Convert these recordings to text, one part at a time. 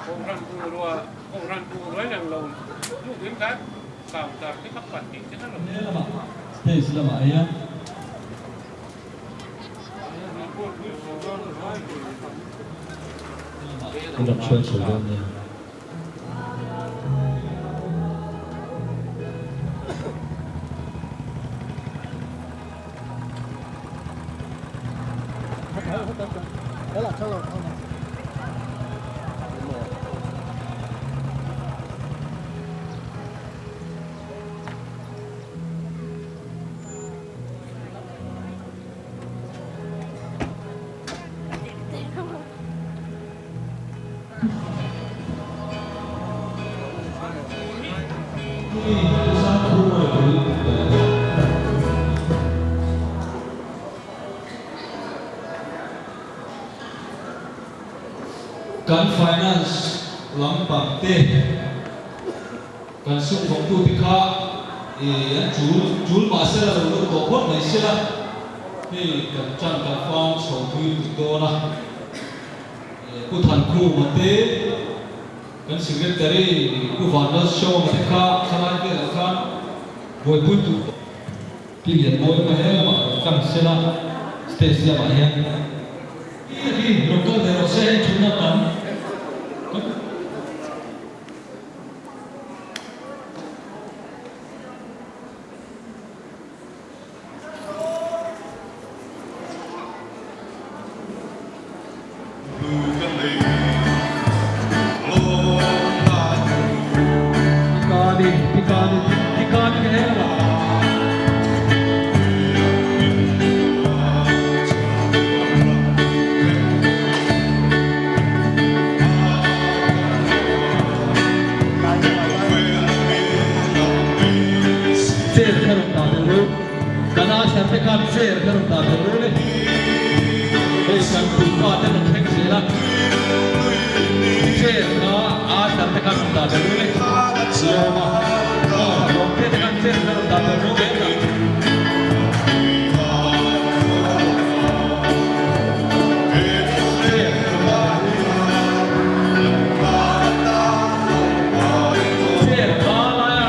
Kohhran bungrua, Kohhran bungrua in ang lo lutin khan counter te kha pahnih te kha lo. He lamah stage lamah hian. Kan rawn hruai chho dawn nia. Kan finance lampang te kan sum vawngtute kha an tul tul mahse la lo lut tawh phawt mai sela hei kan tan kan fang chho thui tuk dawn a. Pu Thankhuma te, kan Secretary Pu Vanlalsawma te kha thlalai velah khan buaipui duh tawh. Pi Lianmawi kha he lamah rawn tlang sela stage lamah hian Pi takin rawn kal ve rawh se hei thutna tam kan. Chair kha rawn dah belh ru. Kan Asher te khan chair kha rawn dah belh ru le. Hei kan puipa te rawn thleng zel a. Chair kha Asher te khan rawn dah belh ru le. Lawma aw Lawmte te khan chair kha rawn dah belh ru ve ta. Chair kha rawn dah belh ru. Chair kha laia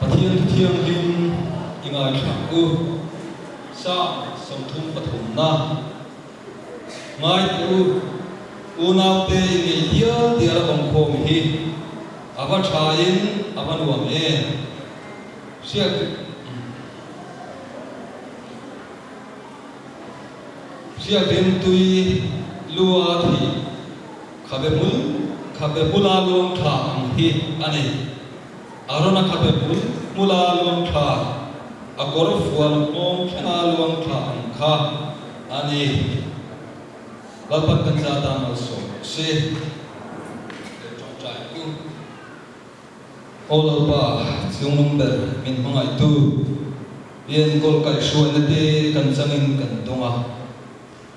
Pathian thu thianghlim i ngaithla ang u. Psalm 33 na. Ngai teh u, unaute i ngeih dial dial a awm khawm hi a va tha in a va nuam em? Hriat Hriatrim tui lua thih khabe hmul khabe hmula luang tha ang hi a ni. Arona khabe hmul hmula luang tha, a kawr fual nghawng thlenga luang tha ang kha a ni. Lalpan kan za tan malsawm rawh se. Leh tawngtai u. Aw Lalpa, chungnung ber min hmangaihtu, i enkawl kaihhruaina te kan changin kan dawng a.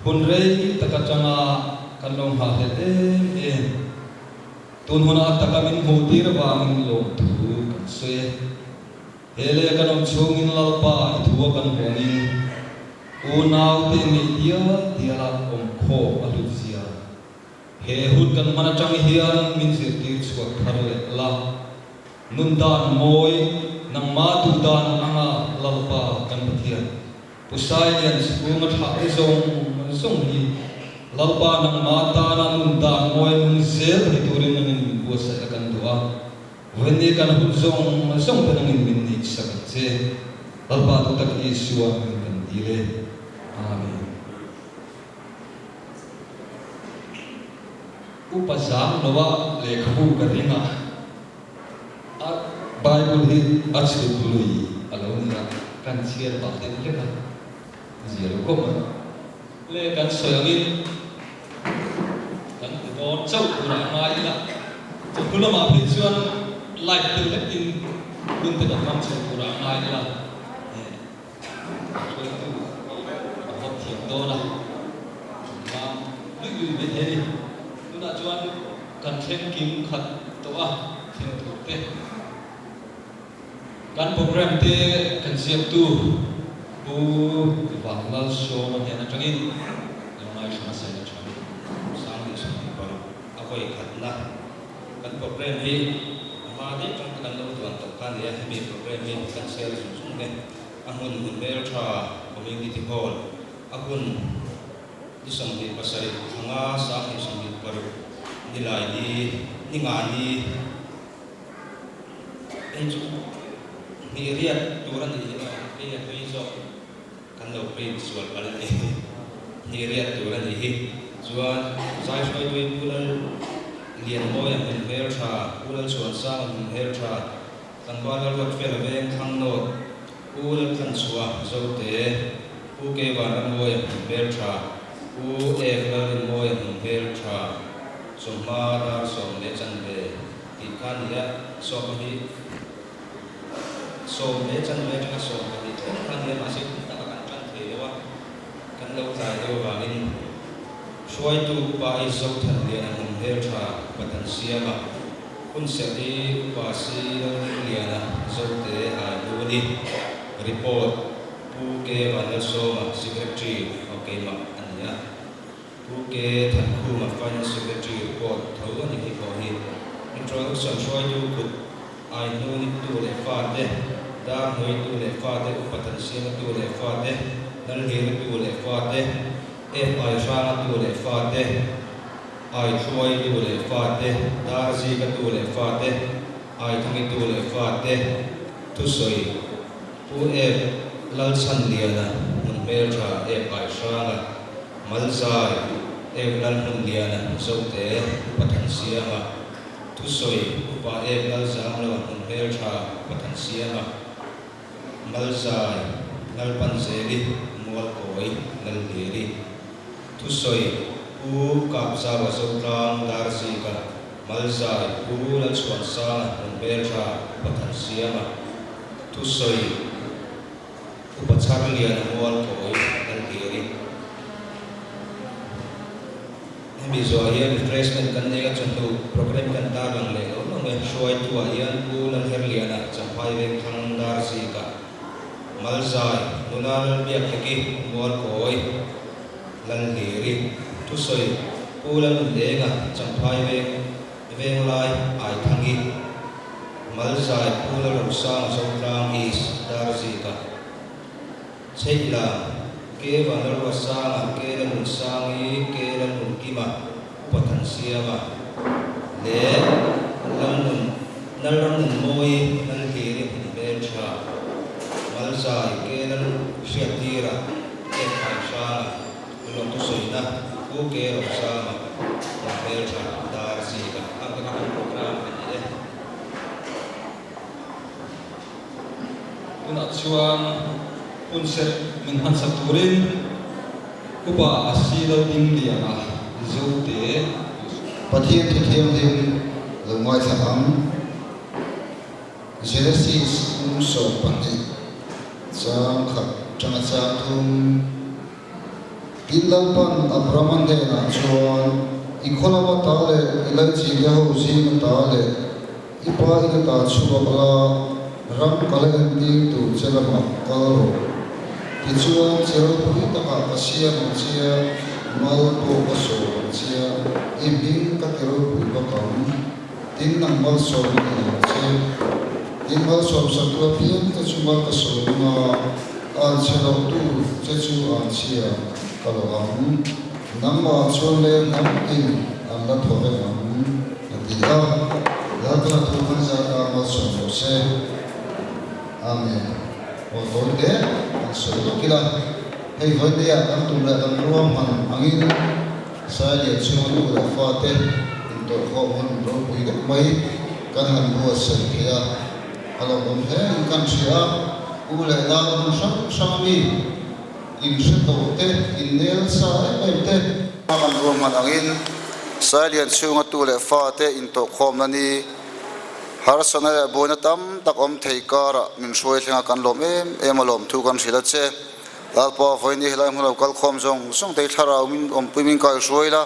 Hun rei tak atanga kan lo nghahhlelh em em. Tun hunah taka min hmuh tir vangin lawmthu kan sawi e. He leh kan awm chhungin Lalpa i thua kan hawngin unaute ngeih dial diala awm khawm a hlut zia. He hun kan hman atang hian min zirtir chhuak thar leh la. Nun dan mawi, nangmah duh dan anga Lalpa kan Pathian. Pu Sailian chhunga thlah te zawng zawng hi Lalpa nangmah tana nun dan mawi nung zel thei turin nangin min buatsaih a kan duh a. Vawiin kan hun zawng zawng te nangin min neih sak ang che. Lalpa duhtak Isua hming kan dil e. Amen. Upa zang loa lehkhabu ka ring a, a Bible hi a chhuk lui a lo ni a, kan chhiar pah deuh hlek a, zia lo khawp mai. Le kan sawi angin kan hmu dawn chauh turah a ngai ila, chawhnu lamah phei chuan light deuh hlekin hun te kan hmang chho turah a ngai ila. Hruaitu a hawt thiam dawn a, kan mam luih luih mai thei a ni. Tunah chuan kan thleng kim khat tawh a, thleng tur te, kan program te kan ziaktu Pu Vanlalsawma hnen atangin lo ngaithla hmasa ila tha ni. 2026 a vawi khatna kan program hi a hma daih tang te kan lo duan tawh kha a ni a, hemi program hi kan share zung zung e. A hmun hmun hmeltha Community Hall a hun ni 27 thanga 2026 nilai ni ni nga ni hei chu hnih riat tur a nih hi aw hei a hlui zawk kan lo print sual palh a ni hnih riat tur a nih hi chuan Zaihruaitui Pu Lal Lianmawia hmun hmeltha Pu Lalchhuansanga hmun hmeltha Tlangval a ruat fel veng thlang nawt, Pu Laltlanchhuah Zote, Pu Keivan Ramawia hmun hmel tha, Pu Ek Lalrinmawia hmun hmel tha, chawhma dar 10:15 tih kha a ni a, sawmpahnih 10:15 atanga 20 thleng kha a ni a, mahse kum takah kan tan thei lo a, kan lo tlai deuh avangin hruaitu Upa I Zothanliana hmun hmel tha Pathansiama, Hunserh hi Upa Si Lalringliana Zote ai hnu a ni. Report, Pu K Vanlalsawma, Secretary aw keimah a ni a. Pu K Thankhuma, Finance Secretary report tho a ni hi pawh hi. Introduction hruaitu kut ai hnu ni tu leh fate, dar hnuai tu leh fate, Upa Thansiama tu leh fate, Lalhlira tu leh fate, FI Hranga tu leh fate, Aithluai tu leh fate, Darzika tu leh fate, Aithangi tu leh fate, Thusawi, Pu Ep Lalchhanliana, Hmun Hmeltha Ep Aihranga, Malzai, Ep Lalhmunliana, Zote, Upa Thansiama, Thusawi, Upa Ep Lalzamloa, Hmun Hmeltha, Upa Thansiama, Malzai, Lalpanzeli, Mualkawi, Lalhliri. Thusawi, Pu Kapzaua Zotlang, Darzika, Malzai, Pu Lalchhuansanga, Hmunhmeltha, Upa Thansiama. Thusawi, Upa Chharliana, Mualkawi, Lalhliri. Hemi zawhah hian refreshment kan nei a, chawhnu programme kan tarlang leh lo lo nge. Hruaituah hian Pu Lalherliana, Champhai Vengthlang, Darzika, Malzai, Nula Lalbiakhleki, Mualkawi, Lalhliri, Thusawi, Pu Lalnundenga, Champhai Veng, Venglai, Aithangi, Malzai, Pu Lalrosanga, Zotlang East, Darzika. Chheihla, Ke Vanlalruatsanga, Ke Lalnunsangi, Ke Lalnunkima, Upa Thansiama leh Lalnun Lalramnunmawi, Lalhliri Hmunhmeltha, Malzai, Ke Lalhriattira, Ke Phaihranga, Lawmthusawina, Pu Ke Rosanga, Hmunhmeltha, Darzika, ang te kha kan program a ni e. Tunah chuan hunserh min hmansak turin Upa a si lo ding lian a Zote. Pathian thu thianghlim lo ngaithla ang. Genesis bung 12 chang khat tanga chang thum. Tin Lalpan Abrama hnenah chuan, I khaw lama ta leh i laichin te ho zinga ta leh i pa ina ta chhuak la, ram ka la entir tur che lamah kal rawh. Tichuan, che ropui takah ka siam ang che a, Mal pawh ka sawm ang che a, i hming ka ti ropui bawk ang. Tin, nang malsawm a ni ang che. Tin, malsawm saktu apiang te chu mal ka sawm ang a, an chhe loh tu che chu an chhia ka lo ang. Nangmah chuan leng hnam tin an la thaw vek ang, a ti a. Lalpana thu kan zat a, malsawm rawh se. Amen. Aw tawi te kan sawi lawk ila, hei vawineia kan tum leh kan ruahman angin Sailian chhunga nu leh fate intawrhkhawm hun ropui deuh mai kan han buatsaih thei a, a lawmawm hle in kan hria a, u leh nau hmun hrang hrang ami inhre tawh te, innel sa em em te. Kan ruahman angin Sailian chhunga tu leh fate intawhkhawmna ni Harsatna leh buaina tam tak awm thei karah min hruai thlenga kan lawm em em a lawmthu kan hrilh a che. Lalpa vawiin helai hmun lo kal khawm zawng zawng te thlarau min awmpui min kai hruai la,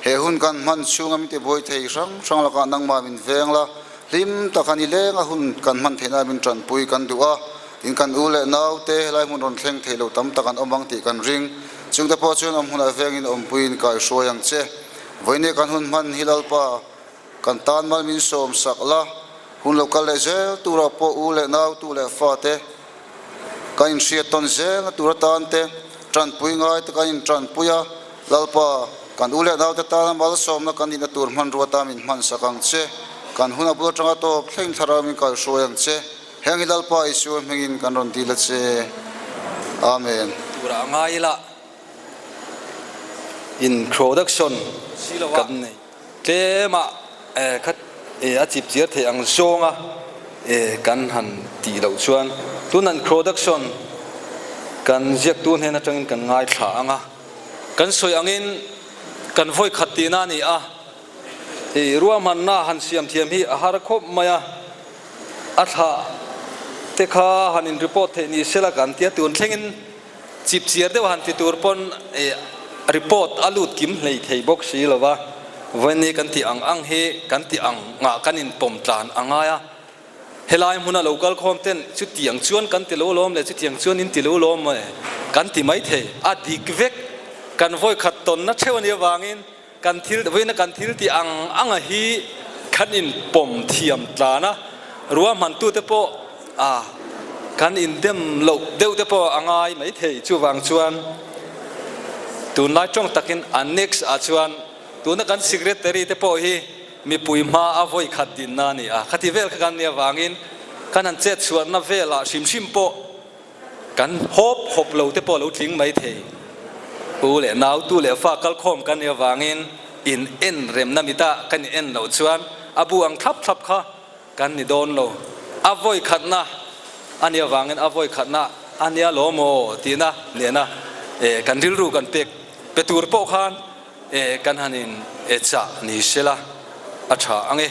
he hun kan hman chhunga min tibuai thei hrang hrang lakah nangmah min veng la, hlim taka ni lenga hun kan hman theihna min tanpui kan duh a, tin kan u leh nau te helai hmun rawn thleng thei lo tam tak an awm ang tih kan ring. Chungte pawh chuan awm hunah vengin awmpuiin kai hruai ang che. Vawiin kan hun hman hi Lalpa Kan tan mal min sawm sak la, hun lo kal leh zel turah pawh u leh nau tu leh fate kan inhriat tawn zelna tur atan te tanpui ngai te kan intanpui a, Lalpa, kan u leh naute tana malsawmna kan nihna tur hmanrua atan min hman sak ang che, kan hun a bul atanga tawp thleng thlarau min kalhruai ang che, heng hi Lalpa Isua hmingin kan rawn dil a che. Amen. Turah a ngai ila introduction kan nei. Tlema khat a chip chiar theih ang zawnga kan han tih loh chuan tun introduction kan ziaktu hnen atangin kan ngaithla ang a, kan sawi angin kan vawi khat tihna a ni a, ruahmanna han siam thiam hi a har khawp mai a, a thlah te kha han in report theih ni sela kan tia tun thlengin Chip chiar deuh han ti tur pawn report a lut kim hlei thei bawk si lo va, vawiin kan tih ang ang hi kan tih ang ngah kan inpawm tlan a ngai a, helai hmuna lo kal khawm ten chutiang chuan kan ti lo lawm leh chutiang chuan in ti lo lawm maw kan ti mai thei, a dik vek kan vawikhat tawnna theuh a nih avangin kan thil vawiina kan thil tih ang anga hi kan inpawm thiam tlan a, ruahmantute pawh a kan indem loh deuh te pawh a ngai mai thei. Chuvang chuan tunlai tawng takin annex ah chuan tuna kan secretary te pawh hi mipui hma a vawi khat dinna a ni a, khati vel kha kan nih avangin kan han chet chhuahna velah hrim hrim pawh Kan hawp hawp lo te pawh lo tling mai thei. U leh nau, tu leh fa kalkhawm kan nih avangin in en remna mita kan in en loh chuan a bu ang thlap thlap kha kan ni dawn lo. A vawi khatna a nih avangin a vawi khatna a nia lo maw tihna nena kan rilru kan pek pe tur pawh khan kan han in chah ni sela a tha ang e.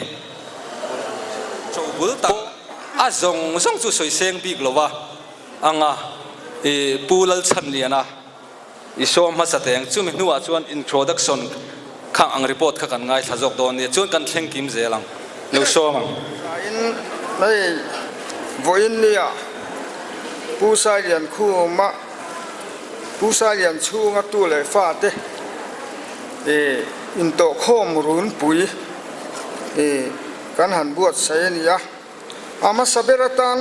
Chaw bul tak a zawng zawng chu sawi seng bik lo a ang a, i Pu Lalchhanliana i sawm hmasa teng chumi hnuah chuan introduction kha ang report kha kan ngaithla zawk dawn nia chuan kan thleng kim zel ang lo sawm ang. Tlaiin hei vawiin nia Pu Sailiankhuma Pu Sailianchhunga tu leh fate i intawhkhawm runpui i kan han buatsaih a ni a. A hmasa ber atan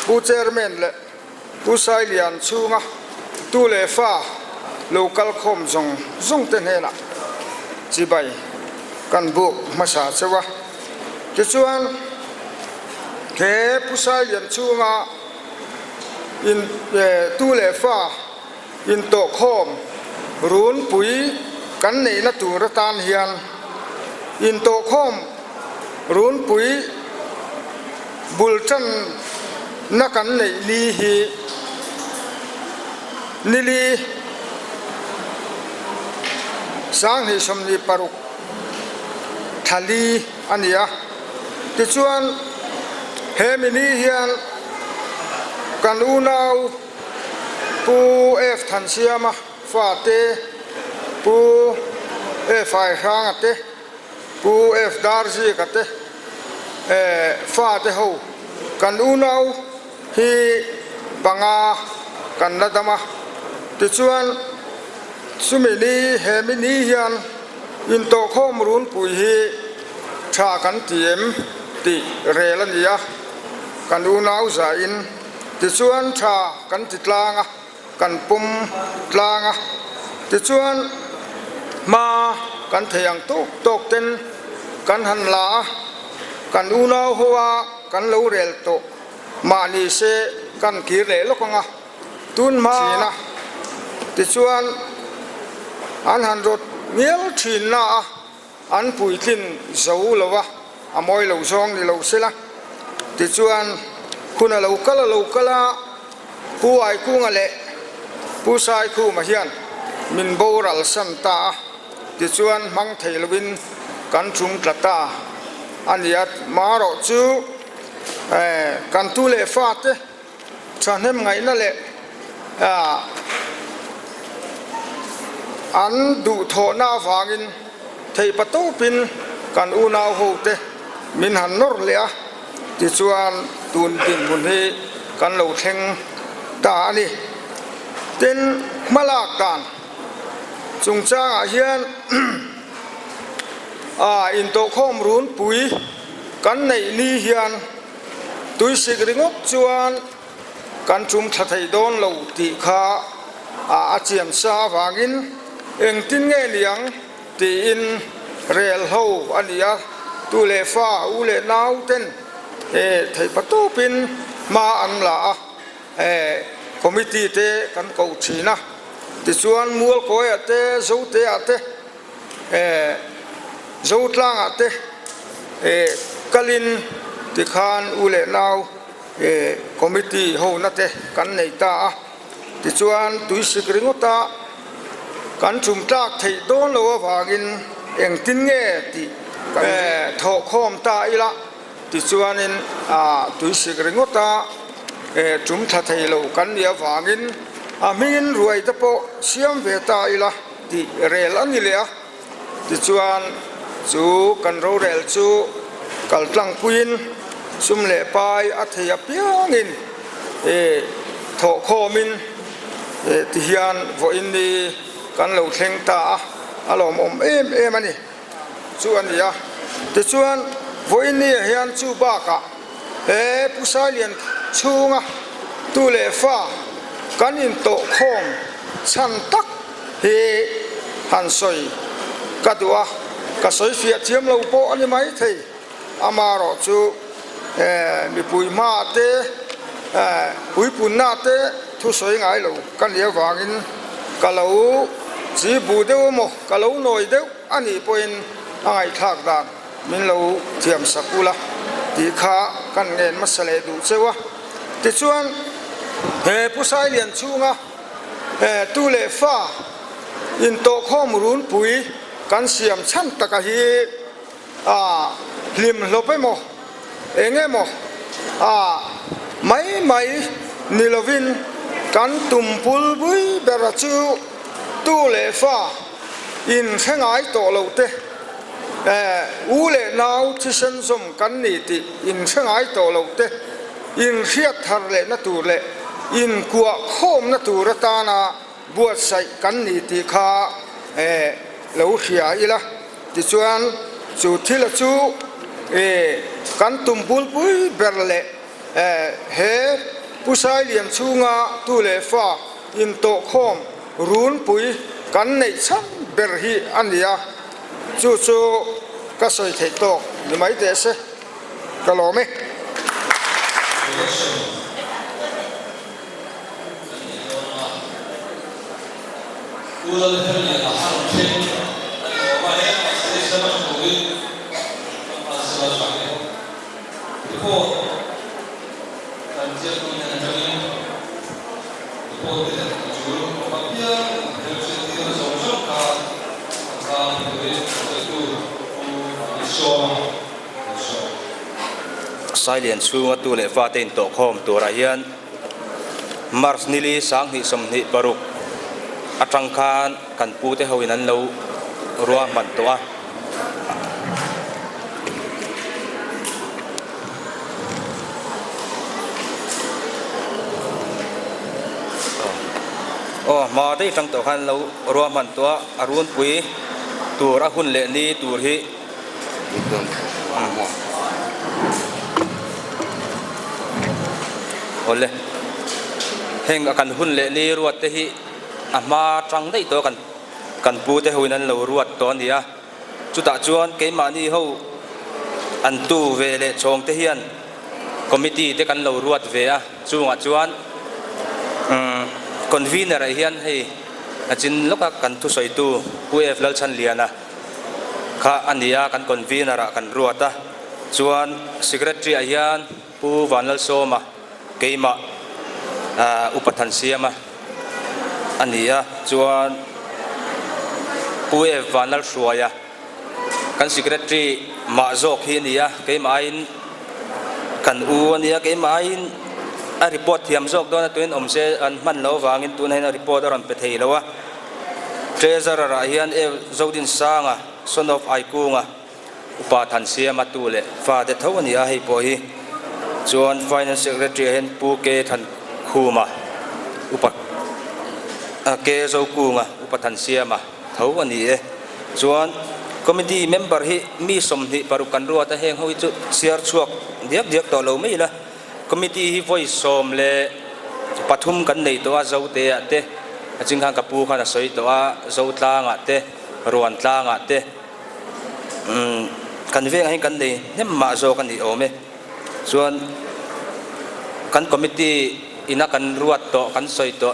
Pu Chairman leh Pu Sailianchhunga tu leh fa lo kal khawm zawng zawng te hnenah chibai kan buk hmasa chauh a. Tichuan he Pu Sailianchhunga In tu leh fa intawhkhawm runpui kan neihna tur atan hian intawhkhawm runpui bul tanna kan neih ni hi nili 2026 thla li a ni a. Tichuan, he mi ni hian kan unau Pu F Thansiama fate, Pu F Aihranga te, Pu F Darzika te fate ho kan unau hi panga kan la dam a. Tichuan. Chumi ni, he mi ni hian intawhkhawm runpui hi tha kan ti em tih rel a ni a, kan unau zahin tichuan tha kan ti tlang a, kan pawm tlang a, tichuan hma kan thei ang tawk tawk ten kan han la a, kan unau ho a kan lo rel tawh mahni se kan kir leh lawk ang a. Tun hma thin a, tichuan an han rawt ngial thin na a, an puitlin zo lo a, a mawi lo zawng ni lo sela. Tichuan hun a lo kal a lo kal a, Pu Aikunga leh Pu Saikhuma hian min boral san ta a, tichuan hmang thei lovin kan tum tla ta a ni a, marawh chu kan tu leh fate, Thahnem ngaihna leh an duhthawhna avangin theihpa tawpin kan unau hote min han nawr leh a, tichuan tun dinhmun hi kan lo thleng ta a ni. Tin, hmalak dan chungchangah hian intawhkhawm runpui kan neih ni hian, Tuisik ringawt chuan kan tum thla thei dawn lo tih kha a chian sa avangin engtin nge niang tiin rel ho a ni a, tu leh fa, u leh nau ten theihpa tawpin hma an la a, committee te kan koh thin a, tichuan Mualkawiah te, Zoteah te, Zotlangah te kalin tikhan u leh nau committee hona te kan nei ta a, tichuan tuisik ringawta kan chumtlak theih dawn lo avangin engtin nge tih thawhkhawm ta ila tichuanin tuisik ringawta chumthla thei lo kan nih avangin a hmingin ruai te pawh siam ve ta ila. Tih rel a ni leh a, tichuan chu kan rorel chu kal tlangpuiin sum leh pai a thei apiangin thawhkhawmin tihian vawiin ni kan lo thleng ta a, a lawmawm em em a ni chu a ni a. Tichuan vawiin ni ah hian chu bakah he Pu Sailian chhunga tu leh fa kan intawhkhawm chhan tak Hi han sawi ka duh a, ka sawi fiah thiam lo pawh a ni mai thei. Amarawh chu mipui hmaah te, puipunnaah te thu sawi ngai lo ka nih avangin ka lo chi bu deuh emaw, ka lo nawi deuh a nih pawhin a ngaihthlak dan min lo thiam sak ula tih kha kan ngen hmasa leh duh cheu a. Tichuan he Pu Sailian chhunga He tu leh fa intawhkhawm runpui kan siam chhan taka hi a hlim hlawp emaw eng emaw a mai mai ni lovin kan tum pul bui bera chu tu leh fa inhre ngai tawh lo te u leh nau thisen zawm kan ni tih inhre ngai tawh lo te inhriat thar lehna tur leh inkuah khawmna tur atana buatsaih kan ni tih kha lo hria ila. Tichuan, chu thila chu kan tum bulpui ber leh he Pu Sailian chhunga tu leh fa intawhkhawm runpui kan neih chhan ber hi a ni a, chu chu ka sawi theih tawk ni mai teh se. Ka lawm e. Election kan nei dawn a, Pu Lalherliana a rawn thleng a ni awm a, hengah stage lama thu turin kan hmansual vang e. Report kan ziaktu hnen atangin report te leh a tul awm apiang hmelhriattirna zawng zawng kha a chang ni turin a sawitu Pu Malsawma an sawi. Sailian chhunga tu leh fate intawhkhawm turah hian March nili 2026 atang khan kan pute hoin an lo ruahman tawh a. Aw. Aw hma daih tang tawh khan lo ruahman tawh a, a runpui tur a hun leh ni tur hi Awle heng a kan hun leh ni ruat te hi a hma tang daih tawh kan kan pu te hoin an lo ruat tawh a ni a. Chutah chuan keimahni ho an tu ve leh chhawng te hian committee te kan lo ruat ve a, chungah chuan convener ah hian hei a chin lawka kan thusawitu Pu F Lalchhanliana kha a ni a, kan convener ah kan ruat a, chuan secretary ah hian Pu Vanlalsawma keimah Upa Thansiama a ni a, chuan Pu F Vanlalhruaia kan Secretary mah zawk hi a ni a, keimah aiin kan u a ni a, keimah aiin a report thiam zawk dawn a tuin awm se an hman loh avangin tunah hian a report a rawn pe thei lo a. Treasurer ah hian F Zodinsanga, son of Aikunga, Upa Thansiama tu leh fate tho a ni a, hei pawh hi chuan Finance Secretary ah hian Pu K Thankhuma, Upa K Zokunga, Upa Thansiama tho a ni e. Chuan Committee member hi mi 26 kan ruat a, heng ho hi chu chhiar chhuak diak diak tawh lo mai ila. Committee hi vawi 13 kan nei tawh a, Zote ah te, a ching khan ka pu khan a sawi tawh a, Zotlang ah te, Ruantlang ah te, Umm kan vengah hian kan nei hnem mah zawk a ni awm e. Chuan kan committee ina kan ruat tawh kan sawi tawh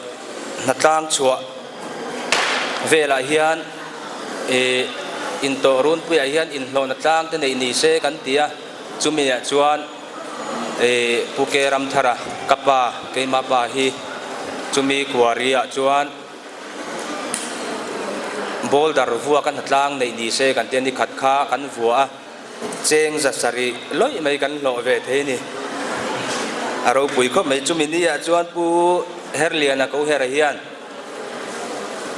hnatlang chhuah velah hian ih intawh runpuiah hian inhlawhna tlang te neih ni se kan ti a, chumi ah chuan ih Pu Ke Ramthara ka pa keimah pa hi chumi quarry ah chuan Boulder vua ka hnatlang neih ni se kan tia ni khat kha kan vua a, cheng za sarih lawih mai kan hlawh ve thei a ni. A ropui khawp mai. Chumi ni ah chuan Pu Herliana Kohera hian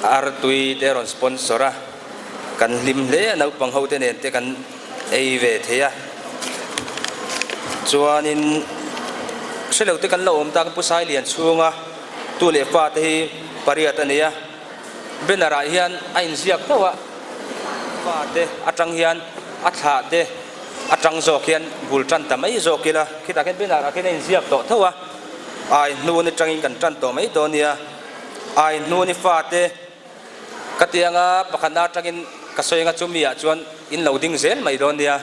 artui te a rawn sponsor a, kan hlim hle a, naupang ho te nen te kan ei ve thei a. Chuanin hrelo te kan lo awm tak Pu Sailian chhunga Tu leh fa te hi pariat a nei a, banner ah hian a inziak tho a, fa te atang hian a thlah te atang zawk hian bul tan ta mai zawk ila, khitah khian banner ah khian a inziak tawh tho a, ai hnun atangin kan tan tawh mai dawn nia, ai hnun i fa te ka ti anga pakhatna atangin ka sawi anga chumi ah chuan in lo ding zel mai dawn nia,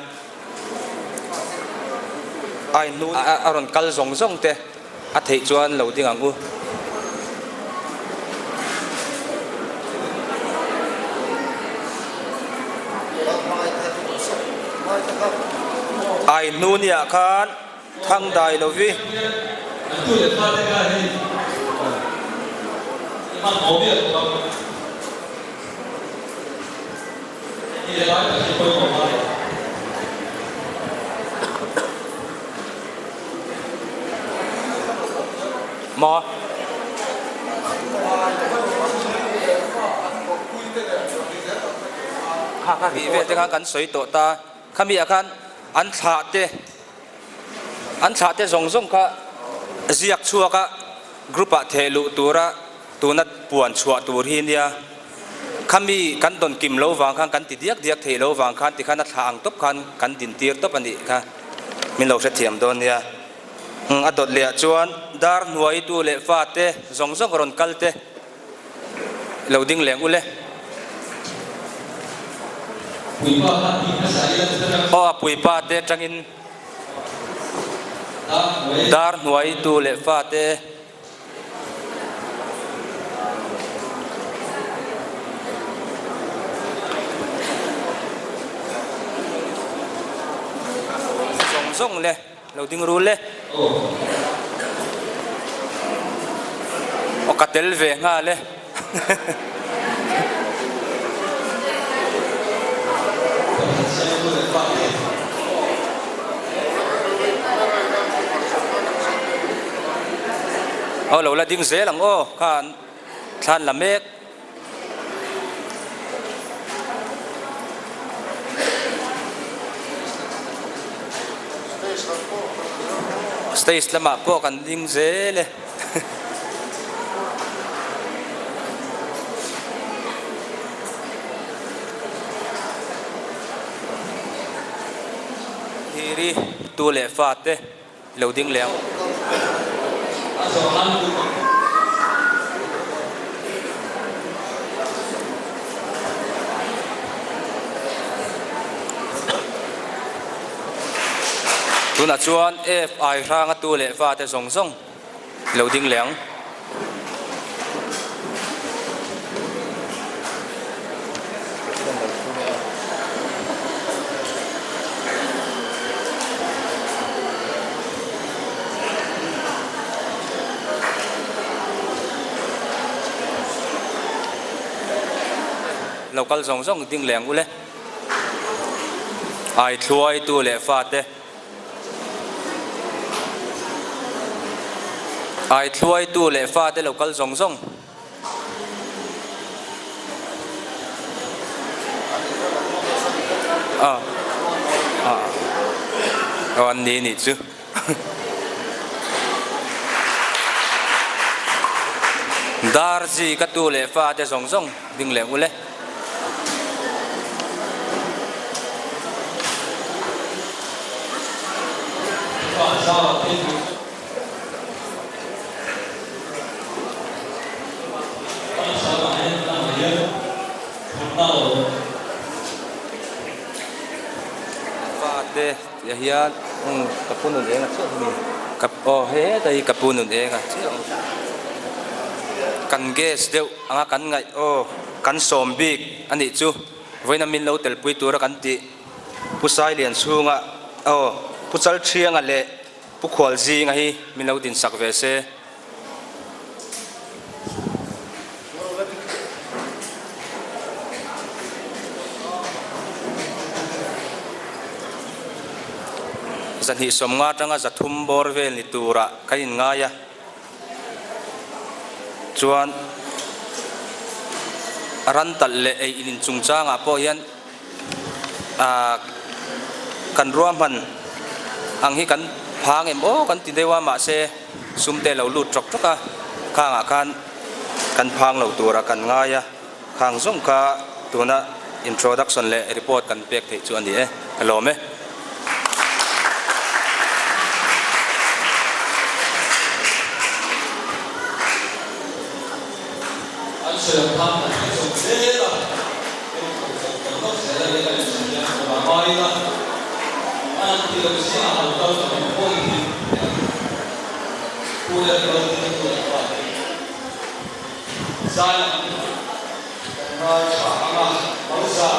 ai hnun a rawn kal zawng zawng te. A theih chuan lo ding ang u. Ai hnu niah khan thang dai lo vi. Maw? Kha kha tih vel te khan kan sawi tawh ta. Khami ah khan an thlah te an thlah te zawng zawng kha ziak chhuak a group ah theh luh tura tuna puan chhuah tur hi nia. Khami kan dawn kim lo vang khan kan ti diak diak thei lo vang khan tikhan a thlah ang tawp khan kan din tir tawp a nih kha min lo hrethiam dawn nia. Umm a dawt leh ah chuan dar hnuai tu leh fa te zawng zawng rawn kal te lo ding leng ule. Aw a puipa te atangin dar hnuai tu leh fa te. Zawng zawng le, lo ding rul le. Aw ka tel ve nghal e. Aw lo la ding zel ang aw khan thlan la mek. Stage lamah pawh kan ding zel e. Thiri tu leh fate lo ding leh ang. Tunah chuan FI hranga tu leh fate zawng zawng lo ding leh ang. Lo kal zawng zawng ding leh ang ule. Ai thluai tu leh fate. Ai thluaitu leh fate lo kal zawng zawng. A a aw an ni nih chu. Dar zi ka tu leh fate zawng zawng ding leh ule. Fate tih ah hian umm ka pu nun eng a chiah hi ka aw hetah hi ka pu nun eng a chiah kan gas deuh anga kan ngaih aw kan sawm bik a nih chu vawiin a min lo telpui tura kan tih Pu Sailian chhunga aw Pu Chalthianga leh Pu Khualzinga hi min lo dinsak ve se. 250 atanga 300 bawr vel ni turah kan inngai a. Chuan ran talh leh ei in chungchangah pawh hian ah kan ruahman ang hi kan phang em aw kan ti deuh a mahse sum te a lo lut tawk tawk a khangah khan kan phang lo tura kan ngai a khang zawng kha tuna introduction leh report kan pek theih chu a ni e ka lawm e. An sawi ang khan kan hre chawp zel a, heng chho chawp kan lawk zel a nia kan insawi hian kawr a hma ila an an tih loh zia a lo kal ta mai pawh hi Pu leh Val te chu an pa te zai ang kan ngai tha ang a, Malza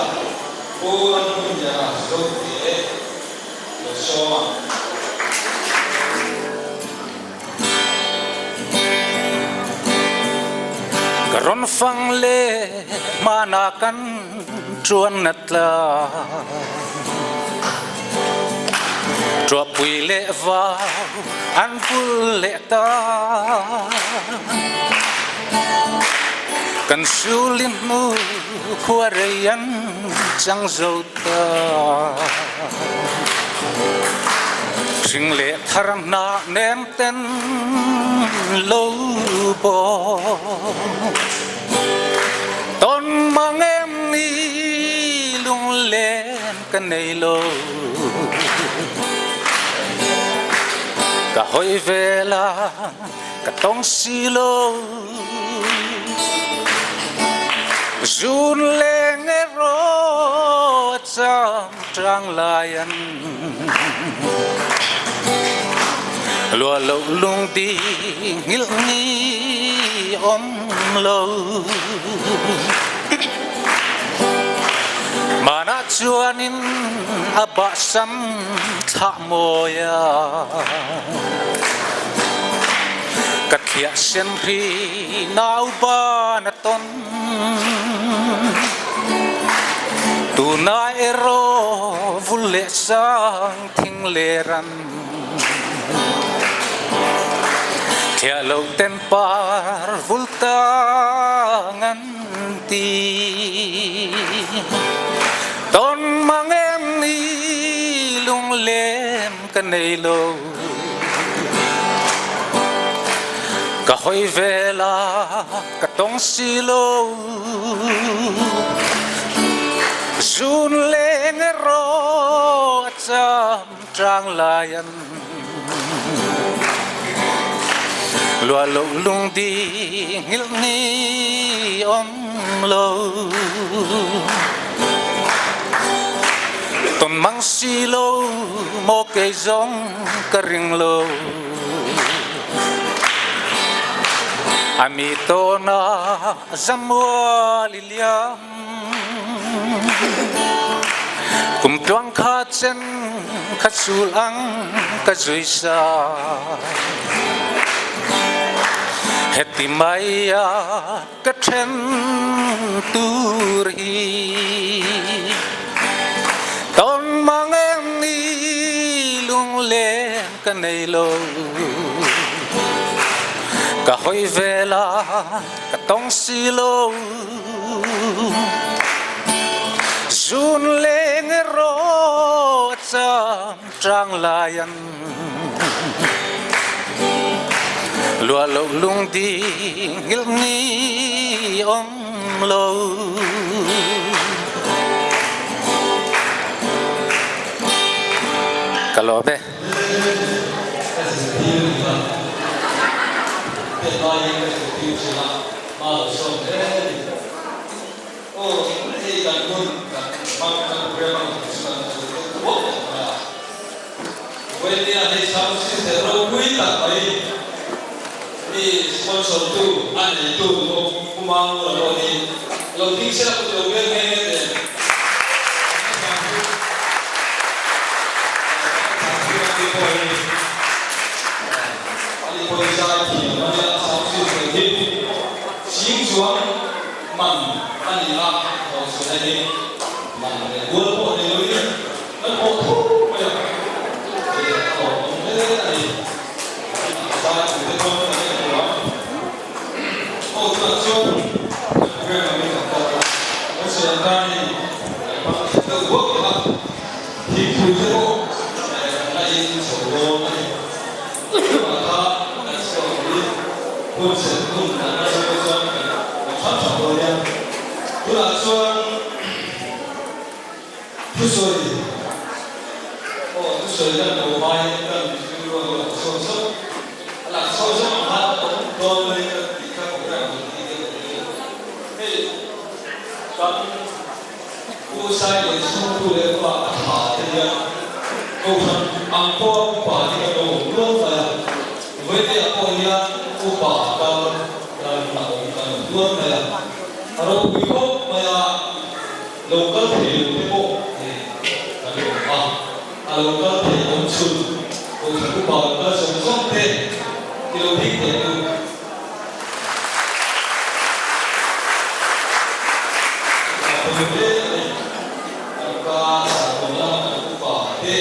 Pu Ramhmunliana Zote lo sawm a. Ka rawn fang leh hmanah kan tuan na tlang Tuahpui leh vau an bul leh ta Kan sulin hnu khua rei an chang zo ta. Hring leh thar hnah nem ten lo bawk Tawn mang em ni lunglen ka nei lo Ka hawi vel a ka tawng si lo Zun leng erawh a chang Trang lai an lua lo lung di ngilh ni awm lo Manah chuanin a bahsam thlah mawi a Ka thliah sen hri nau ban a tawn Tuna erawh vul leh sang thing leh ran Thliah lo ten par vul tang an ti Tawn mang em ni lunglem ka nei lo Ka hawi vel a ka tawng si lo Zun leng erawh a. cham chang lai an lua lo lung di ngil ni om lo ton mang si lo mo kei zawng ka ring lo ami tawna zamual i liam kum tluang kha chen kha sul ang ka zui sa heti mai a ka then tur hi tawn mang em ni lunglen ka nei lo ka hawi vel a ka tawng si lo zun leng erawh a cham chang lai an Lua lo lung di ngilh ni awm lo. Ka lawm e. Ka zirtir ni a, tet laiin ka zirtir thin a, hma lo sawm hle a ni. Aw, hei kan hun kan hmang kan program ang chu kan zir deuh bawk mai a. Vawinia hei sound system ropui tak mai mi sponsor tu a neitu pawh Pu Mangura pawh hi lo ding se la ku ti lo vel nghe nghe nen kan hla thu kan hla thu pawh hi ani pawh hi zai thiam a nia sound system hi ching chuang man a ni a thawhchhuahna hi man leh bual pawh ni loin Kan pawh tho mai a, hei a hlawhawm hle a ni. A zai pui te chuan kan en tur ang. Aw chutah chuan kan program angin kan kal a, kan sawi ang khan hei kan hmang leh deuh buak leh a, thingpui te pawh kan la in chho dawn a ni. Chutah kha kan chhuak turin hun sen hun kan la zawk te chuan kan hrang hrang dawn nia. Tunah chuan. Thusawi aw thusawi kan lo hmai kan rilru a lo lang chhuak zauh a lang chhuak zauh ang khan a awm dawn mai ka tih kha program rawn ti deuh a ni. Hei kan Pu Sai leh chhungtu leh pa a tha te hian Kohhran ang pawha upa hi kan lo awm nual mai a, Vawitea pawh hian upa kal kan la awm kan awm nual mai a, a ropui khawp mai a. Lo kal thei lo te pawh hei kan awm a, a lo kal thei awm chhun Kohhran upa lo kal zawng zawng te i lo hik teh u. A pawi hle a ni, kan ka sahbawn lama kan upa te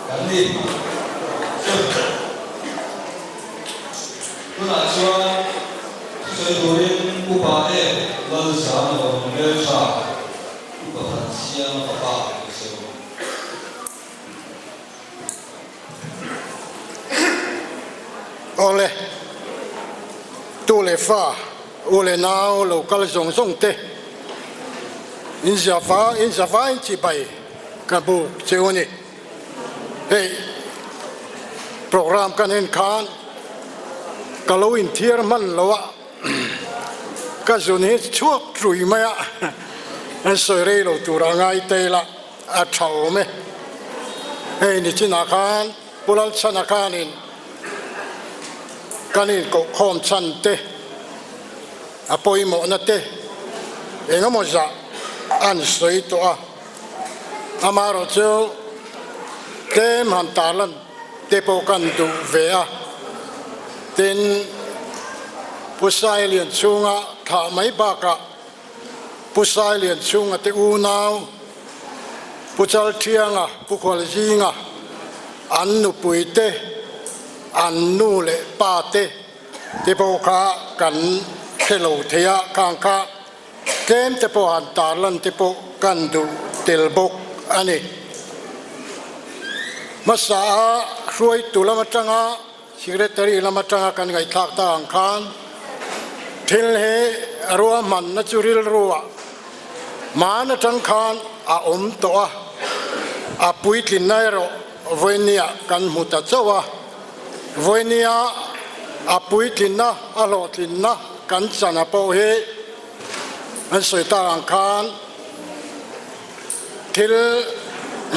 kan ni chu. Tunah chuan thusawi turin Upa e Lalzam lo hmeltha Upa Thansianga fapa ka sawi bawk. Awle, tu leh fa, u leh nau lo kal zawng zawng te, in zia in zavain chibai ka buk che u a ni. Hei program kan en khan ka lo inthiar hman lo a, ka zun hi chhuak tlui mai a, an sawi rei lo tur a ngai te ila a tha awm e. Hei nichinah khan Pu Lalchhana khanin kan inkohkhawm chhan te, a pawimawhna te engemaw zah an sawi tawh a. Amaherawh chu tlem han tarlan te pawh kan duh ve a, tin Pu Sailian chhunga thlah mai bakah Pu Sailian chhunga te unau Pu Chalthianga, Pu Khualzinga, an nupui te, an nu leh pa te te pawh kha kan hre lo thei a, khang kha Tlem te pawh han tarlan te pawh kan duh tel bawk a ni. Hmasa a hruaitu lam atanga Secretary lam atanga kan ngaihthlak ta ang khan thil hi ruahmanna chu rilru ah hman atang khan a awm tawh a. A puitlinna erawh vawinia kan hmu ta chauh a, vawinia a puitlinna, a hlawhtlinna kan chana pawh hi an sawi tak ang khan thil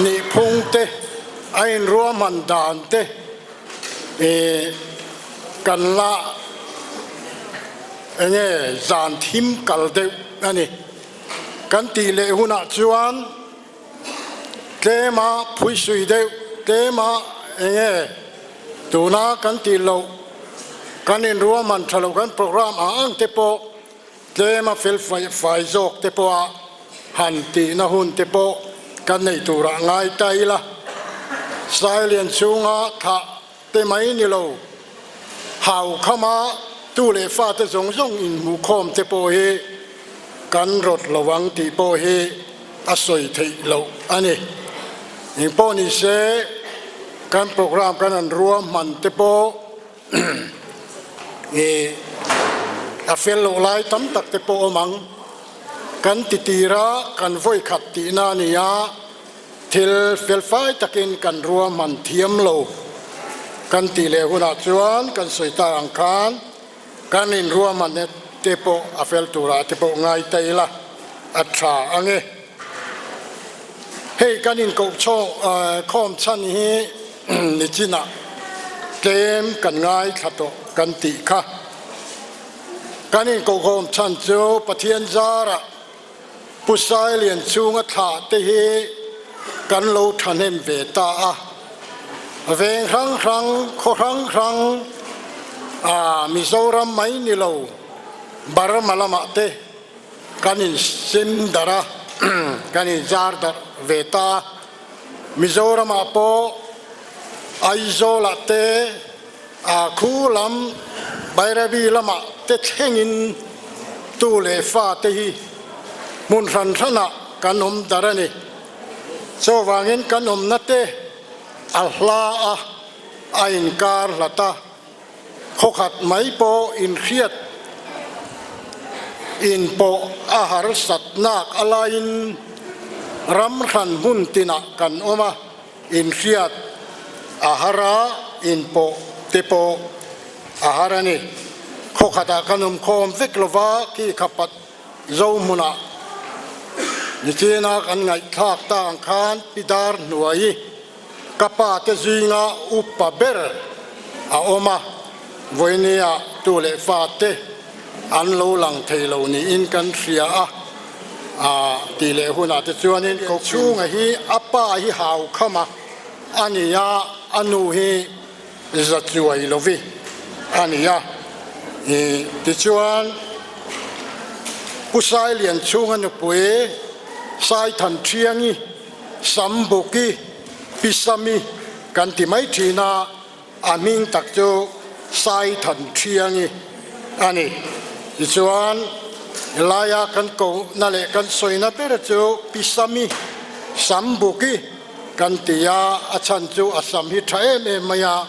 nihphung te, a inruahman dan te ih kan la enge zan thim kal deuh a ni. Kan tih leh hunah chuan tlema phuisui deuh, tlema enge tuna kan tih loh, kan inruahman tha lo, kan program ang ang te pawh tlema fel fai zawk te pawha han tihna hun te pawh kan nei turah ngai ta ila. Sailian chhunga thah te mai ni lo, hau khama tu leh fate zawng zawng inhmuhkhawm te pawh hi kan rawt lo ang tih pawh hi a sawi theih loh a ni. Engpawh ni se, kan program kan han ruahman te pawh ih a fel loh lai tam tak te pawh awm ang. Kan ti tira kan vawikhat tihna a ni a. Thil felfai takin kan ruahman thiam lo kan tih leh hunah chuan kan sawi tak ang khan kan inruahman te pawh a fel turah te pawh ngai ta ila a tha ang e. Hei kan inkoh khawm chhan hi nichinah tlem kan ngaithla tawh kan tih kha. Kan inkoh khawm chhan chu Pathian zarah Pu Sailian chhunga thlah te hi kan lo thahnem ve ta a, veng hrang hrang, khaw hrang hrang ah Mizoram mai ni lo Burma lamah te kan insim darh a, kan inzar darh ve ta a, Mizoramah pawh Aizawlah te A khu lam Bairabi lamah te thlengin tu leh fa te hi hmun hran hranah kan awm dar a ni. Chuvangin kan awmna te a hla a, a inkar hlat a, khawkhat mai pawh inhriat inpawh a harsat nak a laiin ram hran hmun tinah kan awm a. Inhriat a har a, inpawh te pawh a har a ni. Khaw khatah kan awm khawm vek lo va, khi kha pat zo hmunah nichina kan ngaihthlak ta ang khan Pi Dar hnuai ka pa te zinga upa ber a awm a, vawinia tu leh fa te an lo lang thei lo niin kan hria a. A tih leh hunah te chuanin Kochhunga hi a pa hi hau kham a, a ni a, a nu hi za chuai lovi a ni a. I tichuan Pu Sailianchhunga nupui Saithan Thiangi, Sambuki, Pi Sami kan ti mai thin a, A hming tak chu Saithan Thiangi a ni. Tichuan, helaia kan kohna leh kan sawina ber chu Pi Sami, Sambuki kan ti a, a chhan chu a sam hi tha em em mai a,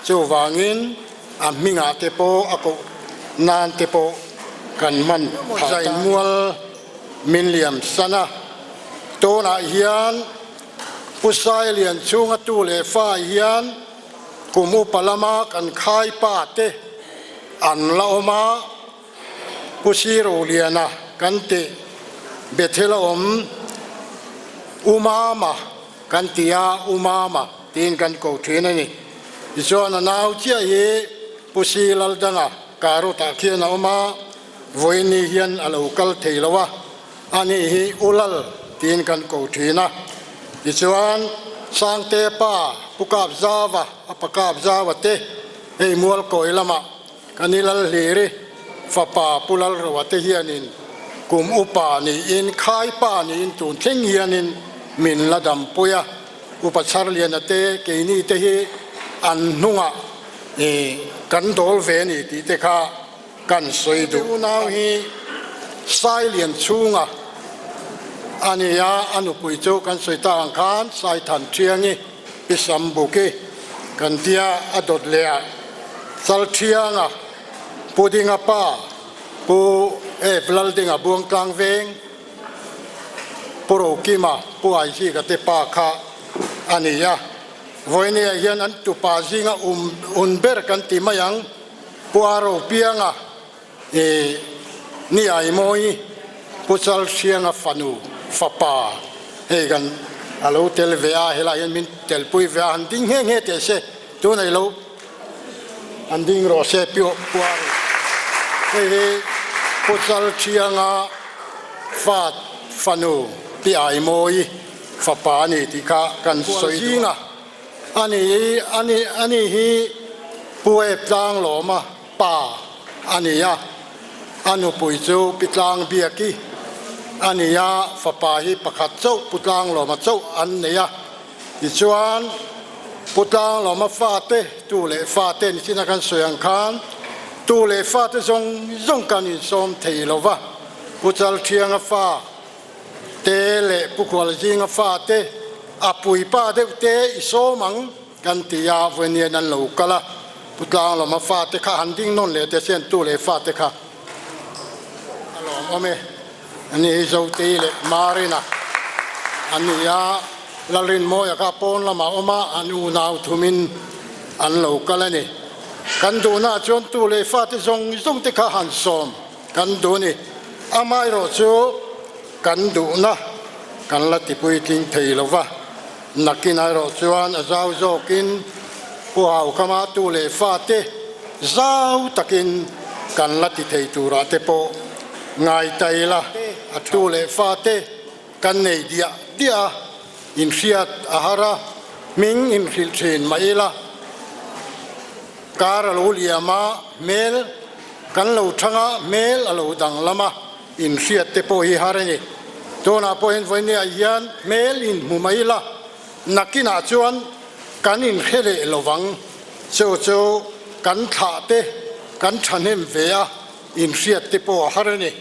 chuvangin a hmingah te pawh a koh nan te pawh kan hman phah ta. Zaimual min liam san a, tunah hian Pu Sailian chhunga tu leh fa hian kum upa lama kan khai pa te an la awm a, Pu Siroliana kan tih Bethel a awm, U Mama kan ti a, U Mama tiin kan ko thin a ni. Tichuan a nau chiah hi Pu Silaldanga Karutah khian a awm a, vawiin hian a lo kal thei lo a. Ani hi U Lal tiin kan ko thin a. Tichuan, Sangte pa Pu Kap Zava, a pa Kap Zava te hei Mualkawi lamah kan i Lal Hliri fapa Pu Lalroa te hianin kum upa niin khai pa niin tun thleng hianin min la dampui a. Upa Chharliana te keini te hi an hnungah kan dawl ve a ni tih te kha Kan sawi duh. Unau hi Sailian chhunga a ni a, a nupui chu kan sawi tak ang khan Saithan Thiangi, Pi Sambuki kan tia a dawt leh a, Chalthianga, Pu Dinga pa, Pu Ep Laldinga Buangtlang Veng, Pu Rokima, Pu Aizika te pa kha. a ni a. Vawinia hian an tupa zinga um un ber kan ti mai ang, Pu Aro Pianga i ni Aimawi, Pu Chalhrianga fanu fapa hei kan a lo tel ve a, helaiah hian min telpui ve a, han ding nghe nghe teh se, tunah i lo han ding rawh se Pu Aro. Hei hi Pu Chalhrianga fa fanu Pi Aimawi fapa a ni tih kha kan sawi duh a. Ani hi ani ani hi Pu Ep Tlanglawma pa a ni a, a nupui chu Pi Tlangbiaki a ni a, fapa hi pakhat chauh Pu Tlanglawma chauh an nei a. Tichuan Pu Tlanglawma fate tu leh fate ni chin a kan sawi ang khan tu leh fate zawng zawng kan insawm thei lo va, Pu Chalthianga fa te leh Pu Khualzinga fate a puipa deuh te i sawm ang kan ti a, vawiin an lo kal a, Pu Tlanglawma fate kha han ding nawn leh te sian tu leh fate kha a lawmawm e. Ani hi Zotei leh Marina an ni a, Lalrinmawia kha pawn lamah awm a, an unau thumin an lo kal a ni. Kan duhnaah chuan tu leh fate zawng zawng te kha han sawm Kan duh ni. Amaherawh chu kan duhna kan la tipuitling thei lo va, nakin erawh chuan a zau zawkin Pu Haukhama tu leh fate zau takin kan la ti thei turah te pawh ngai ta ila, a tu leh fate kan nei diah diah a, inhriat a har a, hming inhrilh thin mah ila. Kar a lo liam a, hmel kan lo thang a, hmel a lo danglam a, inhriat te pawh hi har a ni. Tunah pawh hian vawinia hian hmel inhmu mai la, nakinah chuan kan inhre leh lo vang. Chu chu kan thlah te kan thahnem ve a, inhriat te pawh a har a ni.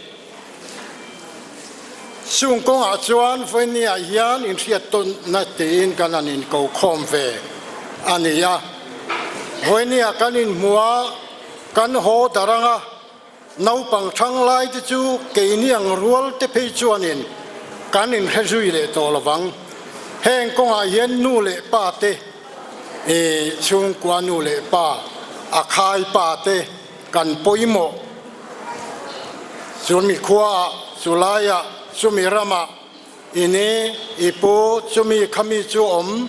Chung kawngah chuan vawinia hian inhriat tawnna tiin kan han inko khawm ve a ni a. Vawinia kan inhmu a, kan haw dar anga naupang thang lai te chu keini ang rual te phei chuanin kan inhre zui leh tawh lo vang. Heng kawngah hian nu leh pa te, chhungkua nu leh pa, a khai pa te, Kan pawimawh chumi khuaah, chulaiah, chumi ramah i ni, i pu, chumi khami chu awm,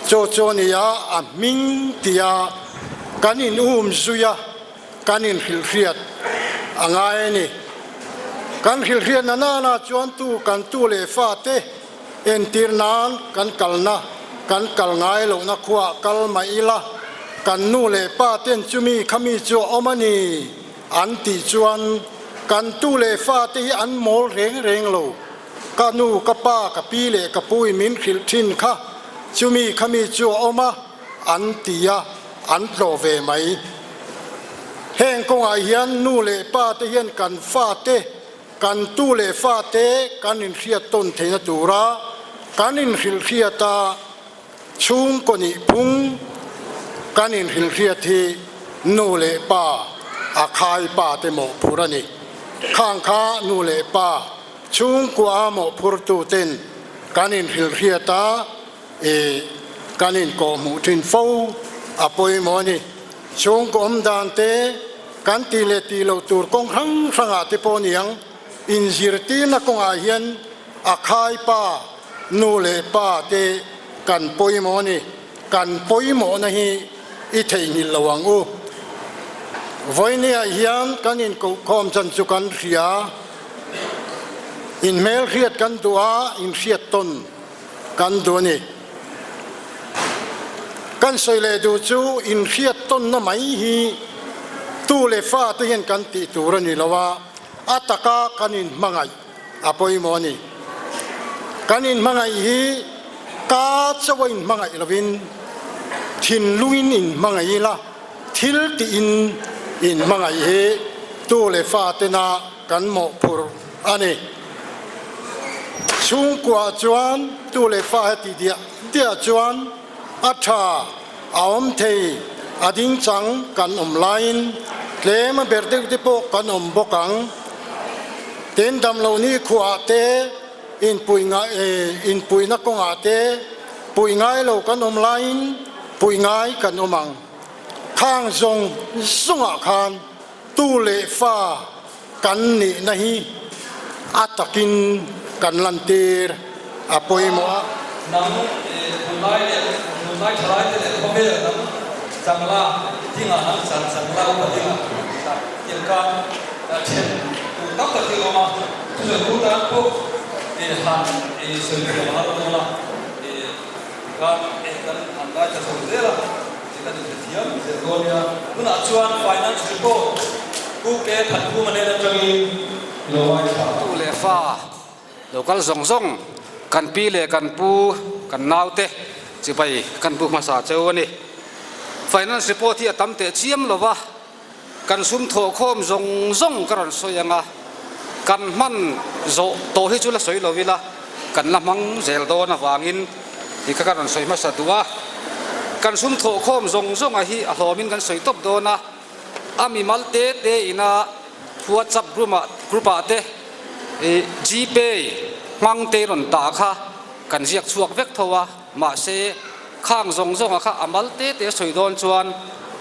chu chu a ni a, a hming tia kan in um zui a, kan in hrilhhriat a ngai a ni. Kan hrilhhriat na nana chuan tu kan tu leh fate entir nan kan kalna, kan kal ngai lohna khuaah kal mah ila, kan nu leh pa ten chumi khami chu a awm a ni an tih chuan kan tu leh fa te hi an mawl reng reng lo. Ka nu, ka pa, ka pi leh ka pu in min hrilh thin kha chumi khami chu a awm a an ti a, an tlawh ve mai. Heng kawngah hian nu leh pa te hian kan fate Kan tu leh fate kan inhriat tawn theihna tura kan inhrilhhriat a, chhungkaw nih phung kan inhrilhhriat hi nu leh pa a khai pa te mawhphur a ni. Khang kha nu leh pa chhungkua a mawhphurtu ten kan inhrilhhriat a, i kan inkawhhmuh thin fo a pawimawh a ni. Chhungkaw awm dan te kan tih leh tih loh tur kawng hrang hrangah te pawh niang inzirtirna kawngah hian a khai pa, nu leh pa te kan pawimawh a ni. Kan pawimawhna hi i theihnghilh lo ang u. Vawinia hian kan inkohkhawm chan chu kan hria, inhmelhriat kan duh a, inhriat tawn Kan duh a ni. Kan sawi leh duh chu inhriat tawnna mai hi tu leh fa te hian kan tih tur a ni lo a, a taka kan inhmangaih a pawimawh a ni. Kan inhmangaih hi ka chauh a inhmangaih lovin thinlungin inhmangaih ila, thil tiin inhmangaih hi tu leh fa tena kan mawhphurh a ni. Chhungkuah chuan tu leh fa heti diah diah chuan a tha, a awm thei, a ding chang kan awm laiin tlem a ber deuh te pawh kan awm bawk ang. Tin, damloh ni khuaah te, inpuina kawngah te, Puih ngai lo kan awm laiin puih ngai kan awm ang. Khang zawng zawngah khan tu leh fa kan nihna hi a takin kan lantir a pawimawh a. Hnam tunlai leh tunlai thalai te leh khawvel hnam changla dingah hnam chan changla upa dingah tiang khan then tur tam tak hi a awm a, thusawi tu tan pawh han sawi thiam a har dawn a, tikhan kan han ngaithla chho zel a. Kan inhrethiam zel dawn nia. Tunah chuan Finance Report Pu K Thankhuma hnen atangin i lo ngaithla. Tu leh fa lo kal zawng zawng kan pi leh kan pu kan naute chibai kan bu hmasa cheu a ni. Finance Report hi a tam teh chiam lo va, kan sum thawhkhawm zawng zawng ka rawn sawi ang a, kan hman zawh tawh hi chu la sawi lo ila, kan la hmang zel dawn avangin tih kha ka rawn sawi hmasa duh a. Kan sum thawhkhawm zawng zawnga hi a hlawmin kan sawi tawp dawn a, a mimal te te ina WhatsApp group ah te Gpay hmang te rawn dah kha kan ziak chhuak vek tho a. Mahse, khang zawng zawnga kha a mal te te sawi dawn chuan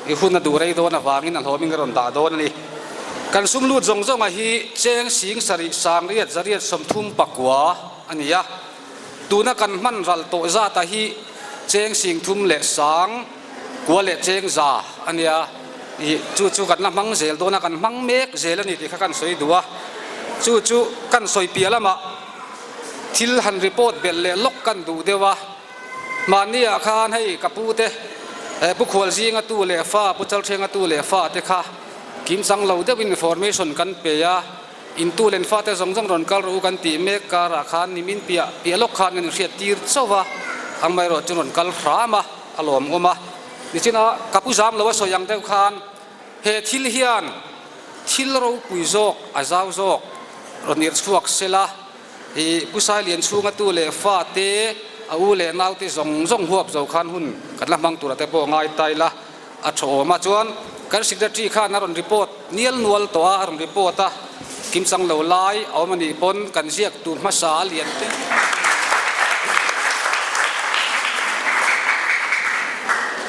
i hun a duh rei dawn avangin a hlawmin ka rawn dah dawn a ni. Kan sum lut zawng zawnga hi cheng sing sarih sangriat zariat 30 pakua a ni a. Tuna kan hman ral tawh zata hi cheng sing thum leh sang kua leh cheng za a nia. I chu chu kan la hmang zel dawn a, kan hmang mek zel a ni tih kha kan sawi duh a. Chu chu kan sawi piah lamah. Thil han report belh leh lawk kan duh deuh a, mahni ah khan hei ka pu te, Pu Khualzinga tu leh fa, Pu Chalthrenga tu leh fa te kha kim chang lo deuhin information kan pe a, in tu len fa te zawng zawng rawn kal rawh u kan tih mek karah khan nimin piah piah lawk khan kan inhriat tir chauh a, amaherawh chu rawn kal hram a, a lawmawm a. Nichina ka pu zam lo a sawi ang deuh khan he thil hian Thil ropui zawk a zau zawk rawn irh chhuak sela, i Pu Sailian chhunga tu leh fa te, a u leh nau te zawng zawng huap zo khan hun kan la hmang tura te pawh ngai ta ila a tha awm a. Chuan kan secretary khan a rawn report nial nual tawh a, a rawn report a, kimchang lo lai a awm a nih pawn kan ziak tur hmasa a lian te.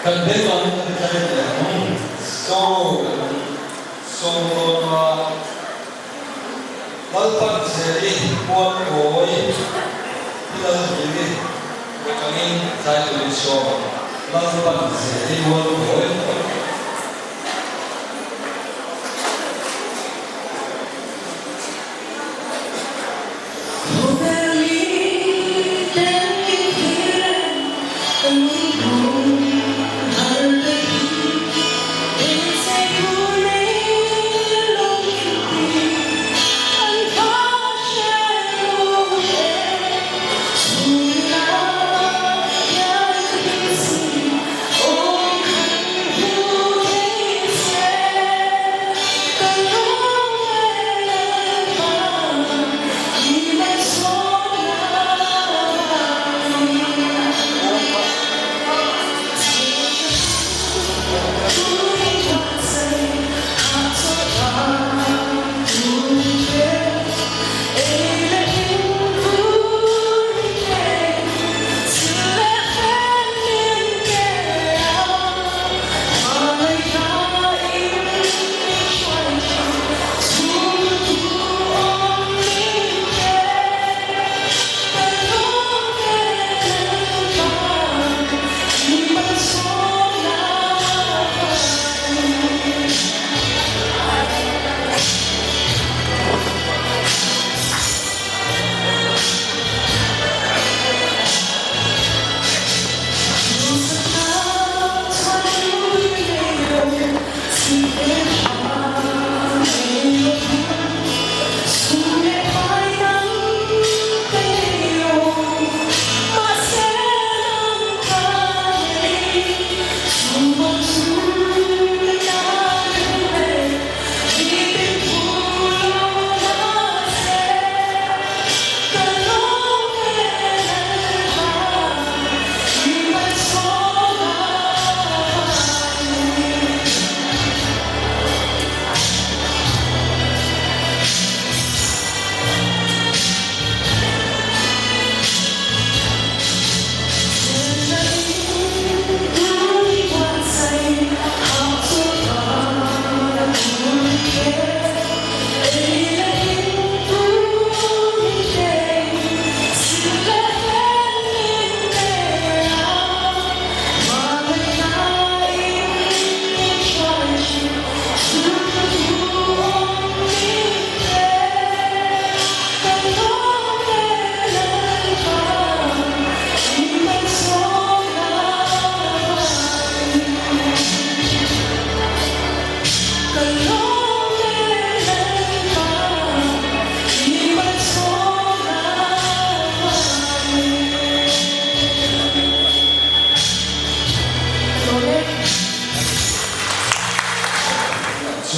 Kan beng ang kan zai leh ang. Saw kan sawmrawn a Lalpan Zeli Mualkawi hi Lalhliri atangin zai turin sawm ang. Lalpan Zeli Mualkawi.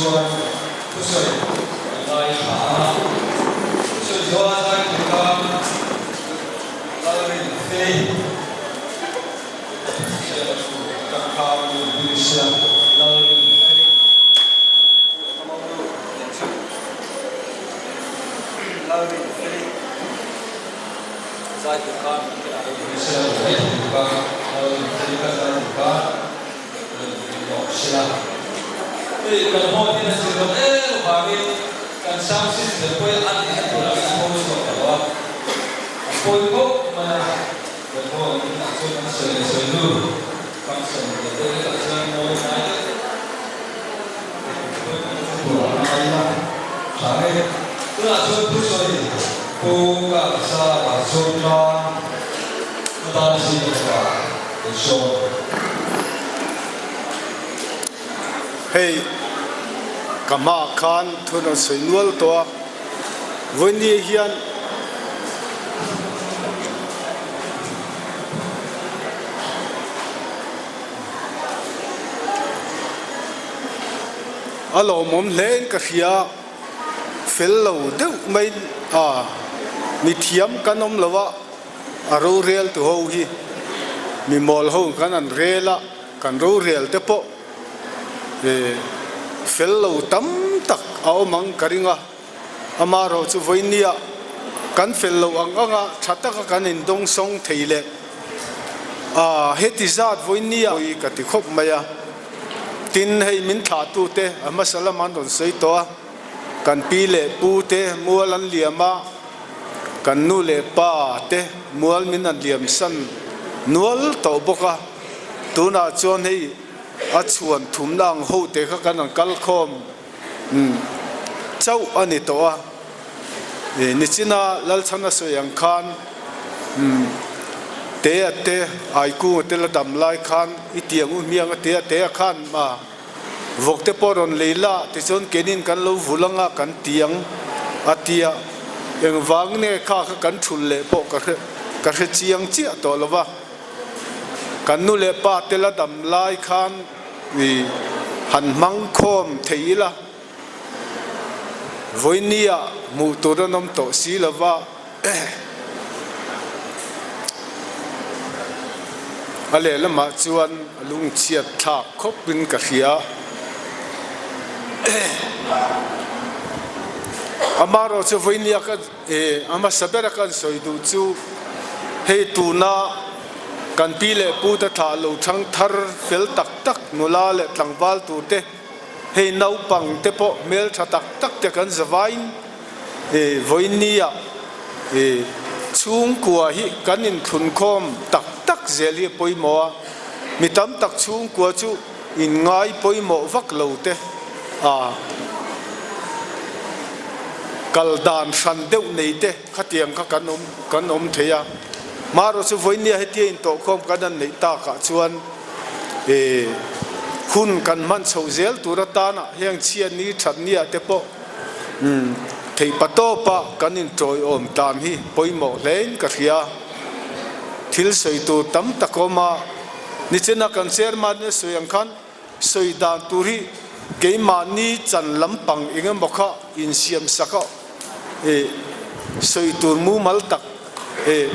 chuan thusawi kan ngaithla a, thusawi zawha zai tur khan Lalrinfei thusawi a thu kan khan nunpui sia Lalrinfei. Hei ka hmaah khan thu rawn sawi nual tawh a, vawiin hian. A lawmawm hlein ka hria, fel lo deuh mai a, mi thiam kan awm lo a, a rorel tu ho hi mi mawl ho kan an rel a, kan rorel te pawh fel lo tam tak a awm ang ka ring a. Amaherawh chu vawinia kan fel loh ang anga tha taka kan indawng sawng thei leh a, heti zat vawinia pawi ka ti khawp mai a. Tin, hei min thlahtute a hmasa lam an rawn sawi tawh a, kan pi leh pu te mual an liam a, kan nu leh pa te mual min an liam san nual tawh bawk a, tunah chuan hei a chhuan thumna ang ho te kha kan rawn kal khawm. Umm chauh a ni tawh a, nichina Lalchhana sawi ang khan umm Tea te Aikunga te la dam lai khan i tiang u hmiang a tia Tea khan a vawk te pawh rawn lei la tichuan kenin kan lo vul anga kan tiang a tia engvang nge kha kha kan thul leh pawh ka hre ka hre chiang chiah tawh lo va kan nu leh pa te la dam lai khan I han hmang khawm thei ila, vawinia hmuh tur an awm tawh si lova, a lehlamah chuan a lungchhiat thlak khawpin ka hria. Amaherawh chu vawinia ka a hmasa bera kan sawi duh chu hei tuna Kan pi leh pu te thlah lo thang thar fel tak tak nula leh tlangval tur te, hei naupang te pawh hmeltha tak tak te kan zavaiin vawinia chhungkua hi kan inthlunkhawm tak tak zel hi a pawimawh a, mi tam tak chhungkua chu inngai pawimawh vak lo te a kal dan hran deuh nei te. Khatiang kha kan awm kan awm thei a, hmarawh chu vawinia hetia intawhkhawm kan han neih takah chuan eh hun kan hman chhoh zel tur atana heng chhiat ni that nia te pawh umm theih patawpa kan intawiawm tan hi pawimawh hlein ka hria. Thil sawi tur tam tak awm a, nichina kan chairman in a sawi ang khan sawi dan tur hi keimahni chan lampang eng emaw kha insiam sak a eh sawi tur mumal tak eh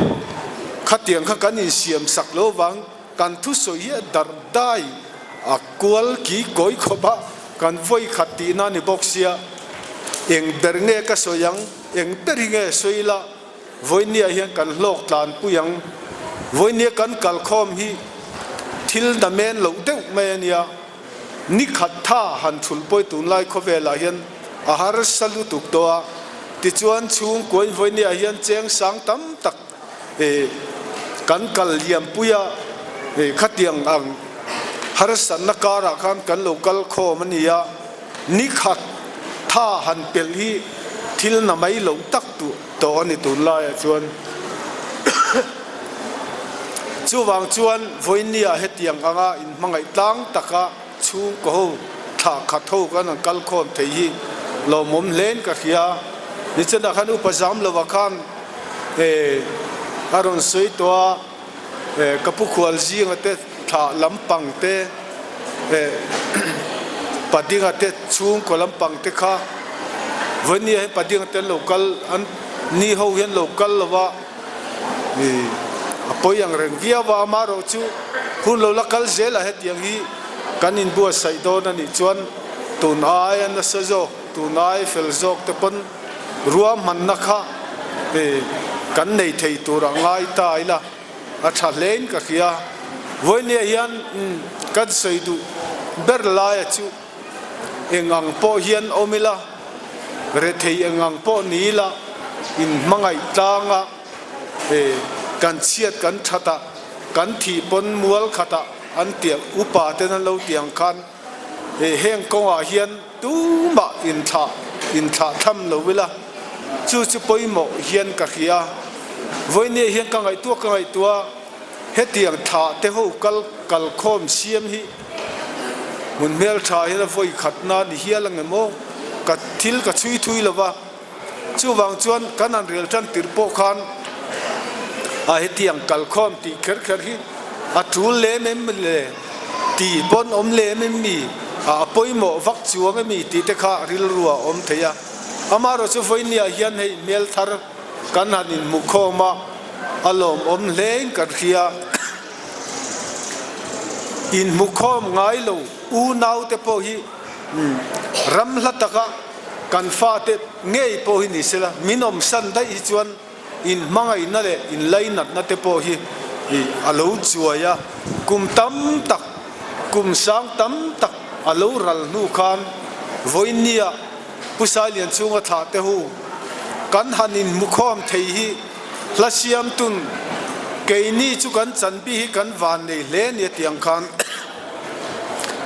khatiang kha kan insiam sak lo vang kan thusawi hi a darh dai a kual ki kawi khawp a kan vawi khat tihna a ni bawk sia eng ber nge ka sawi ang eng ber hi nge sawi la Vawinia hian kan hlawk tlanpui ang. Vawinia kan kalkhawm hi thil namen loh deuh mai a nia. Ni khat tha han thulh pawi tunlai khawvelah hian a harsa lutuk tawh a. Tichuan chhungkuain vawinia hian cheng sang tam tak kan kal liampui a, khatiang ang harsatna karah khan kan lo kal khawm a nia. Ni khat tha han pelh hi thil na mai loh tak tawh a ni tunlaiah chuan. Chuvang chuan vawinia hetiang anga inhmangaih tlang taka chhungkaw ho thlah khat ho kan han kal khawm thei hi lawmawm hlein ka hria. Nichenah khan upa zam lova khan a rawn sawi tawh a. Ka pu khual zinga te thlah lampang te. Padinga te chhungkaw lampang te kha vawinia hian Padinga te an lo kal an ni ho hian lo kal lo va ih a pawi ang reng viau a amaherawh chu hun lo la kal zel a hetiang hi kan inbuatsaih dawn a nih chuan tun aia nasa zawk tun aia fel zawk te pawn ruahmanna kha ih kan nei thei tur a ngai ta ila. A tha hlein ka hria. Vawinia hian kan sawi duh ber laia chu eng ang pawh hian awm ila, rethei eng ang pawh ni ila, in hmangaih tlanga kan chhiat kan that a, kan thih pawn mual khatah an tiang upa ten an lo tiang khan heng kawngah hian tumah inthlah inthlah tham lo ila, chu chu pawimawh hian ka hria. Vawinia hian ka ngaihtuah ka ngaihtuah a, hetiang thlah te ho kal kalkhawm siam hi hmun hmeltha hian a vawi khatna ni hial ang em aw? Ka thil ka chhui thui lo va. Chuvang chuan kan han rel tan tirh pawh khan a hetiang kalkhawm tih kher kher hi a tul lem em le tih pawn awm lem em mi a pawimawh vak chuang emi tih te kha rilru a awm thei a. Amaherawh chu vawinia hian hei hmel thar kan han inhmu khawm a, a lawmawm hlein kan hria. Inhmu khawm ngai lo unaute pawh hi ram hla taka Kan fate ngei pawh hi ni sela, min awmsan daih hi chuan inhmangaihna leh inlainatna te pawh hi a lo chuai a, kum tam tak, kum sang tam tak a lo ral hnu khan vawinia Pu Sailianchhunga thlah te hu kan han inhmukhawm thei hi hla siamtun keini chu kan chanbi hi kan van nei hle nia tiang khan.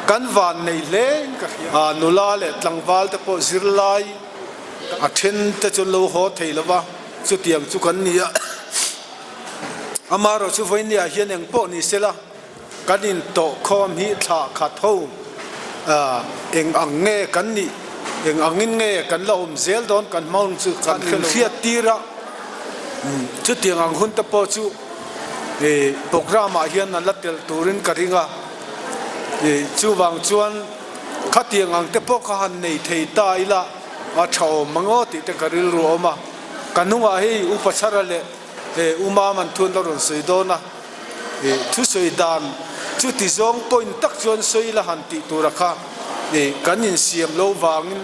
Kan van nei hle in ka hria. A nula leh tlangval te pawh zirlai a then te chu an lo haw thei lo va, chutiang chu kan ni a. Amaherawh chu vawinia hian eng pawh ni sela kan intawh khawm hi thlah khat ho eng ang nge kan nih, eng angin nge kan la awm zel dawn kan hmaun chu kan hriat tir a. Chutiang ang hun te pawh chu Programme ah hian an la telh turin ka ring a, chuvang chuan khatiang ang te pawh kha han nei thei ta ila a tha awm ang aw tih te ka rilru a awm a, ka hnungah hei Upa Chhara leh U Maman thu an la rawn sawi dawn a, thusawi dan chuti zawng point tak chuan sawi ila han tih tura kha kan insiam lo vangin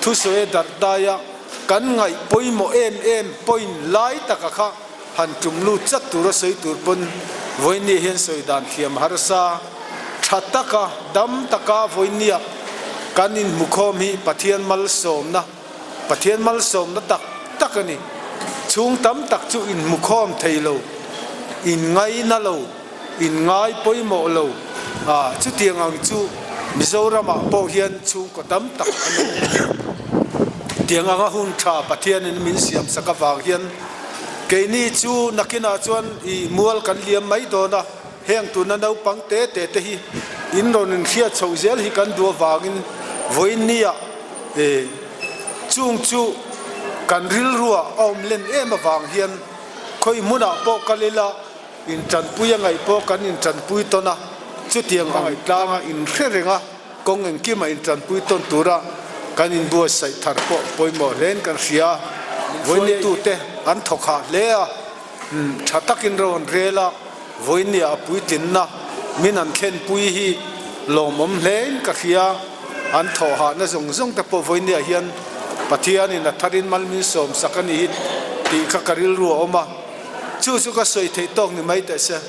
thusawi a darh dai a, kan ngaih pawimawh em em point lai taka kha. Han tum lut chat tura sawi tur pawn vawinia hian sawi dan thiam harsa tha taka dam taka vawinia kan inhmukhawm hi Pathian malsawmna Pathian malsawmna tak tak a ni. Chhung tam tak chu inhmukhawm thei lo, inngaina lo, inngai pawimawh lo a, chutiang ang chu Mizoramah pawh hian chhungkaw tam tak an awm. Tiang anga hun tha Pathianin min siamsak avang hian Keini chu nakinah chuan i mual kan liam mai dawn a, heng tuna naupang te te te hi in rawn inhriat chhoh zel hi kan duh avangin vawiinniah e chung chu kan rilruah a awm len em avang hian khawi hmunah pawh kal ila intanpui a ngaih pawh kan intanpui tawn a, chutiang ang tlanga inhre reng a. Kawng engkima intanpui tawn tura kan inbuatsaih thar pawh pawimawh hlein kan hria. Vawiinitute an thawk hah hle a, tha takin ro an rel a, vawiinia a puitlinna min an thlenpui hi lawmawm hlein ka hria. An thawh hahna zawng zawng te pawh vawiinia hian Pathianin a tharin mal min sawmsak a ni hi tih kha ka rilru a awm a. Chu chu ka sawi theih tawk ni mai teh se.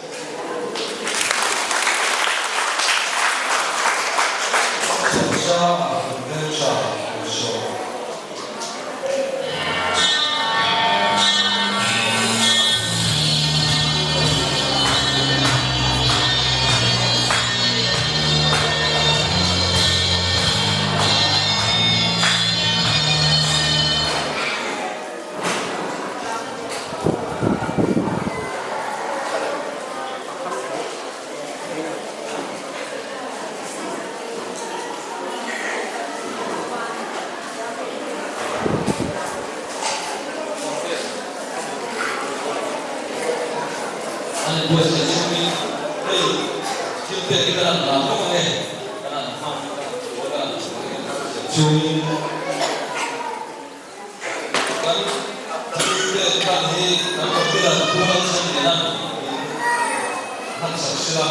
An inbuatsaih chungin hei thil pek hi kan han dah bawk ange, kan han hmang, kan han chawl, kan han. chungin kan thilpek hman hi kan Kapila Pu Lalchhanliana in hman sak sila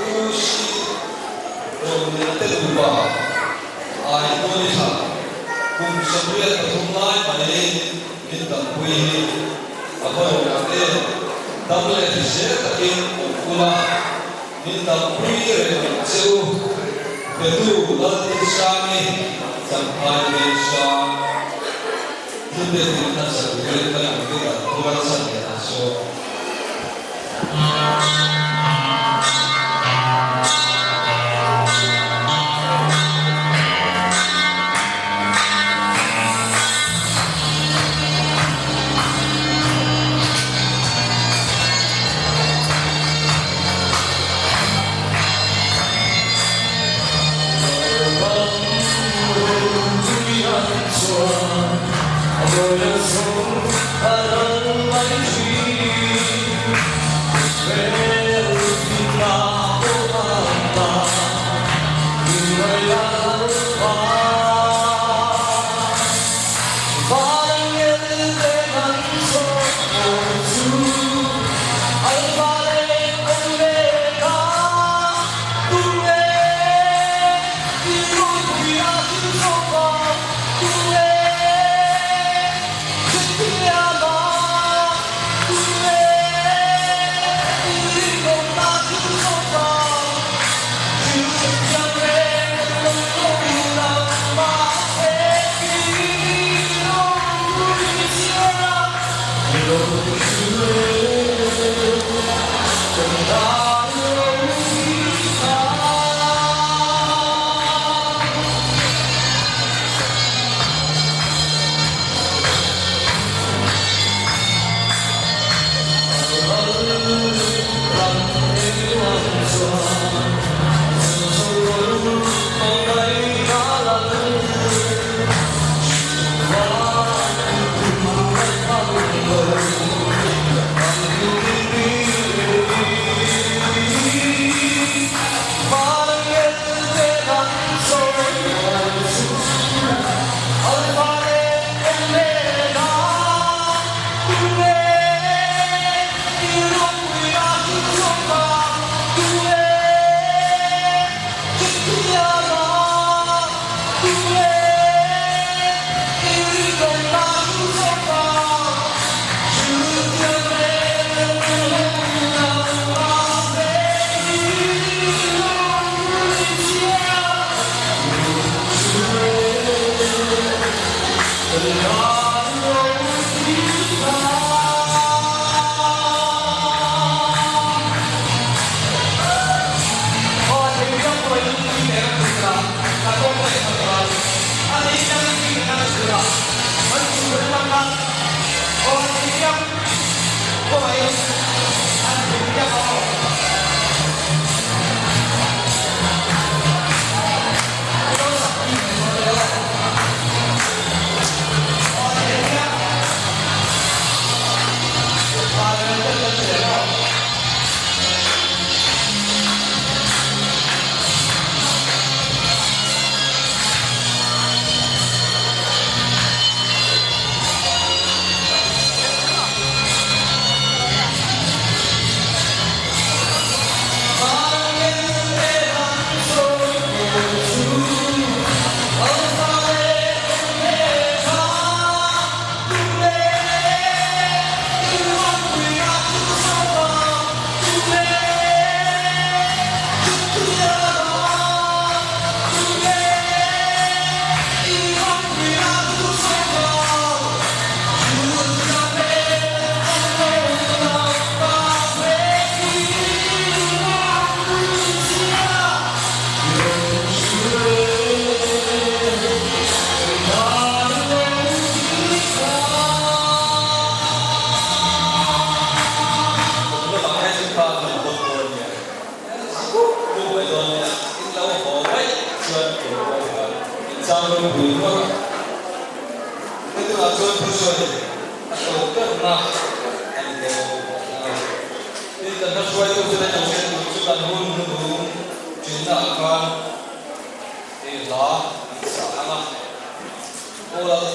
Pu Si Rawlliana te nupa ai Muani thla kum 83 lai mai min dampui hi a va rawh tak em! Dam leh hrisel takin awm ula, min dampui reng ang che u. Petu Laltinsangi Champhai Veng Sang thilpek min hlansak turin kan computer thu ralchhan leh ang sawn.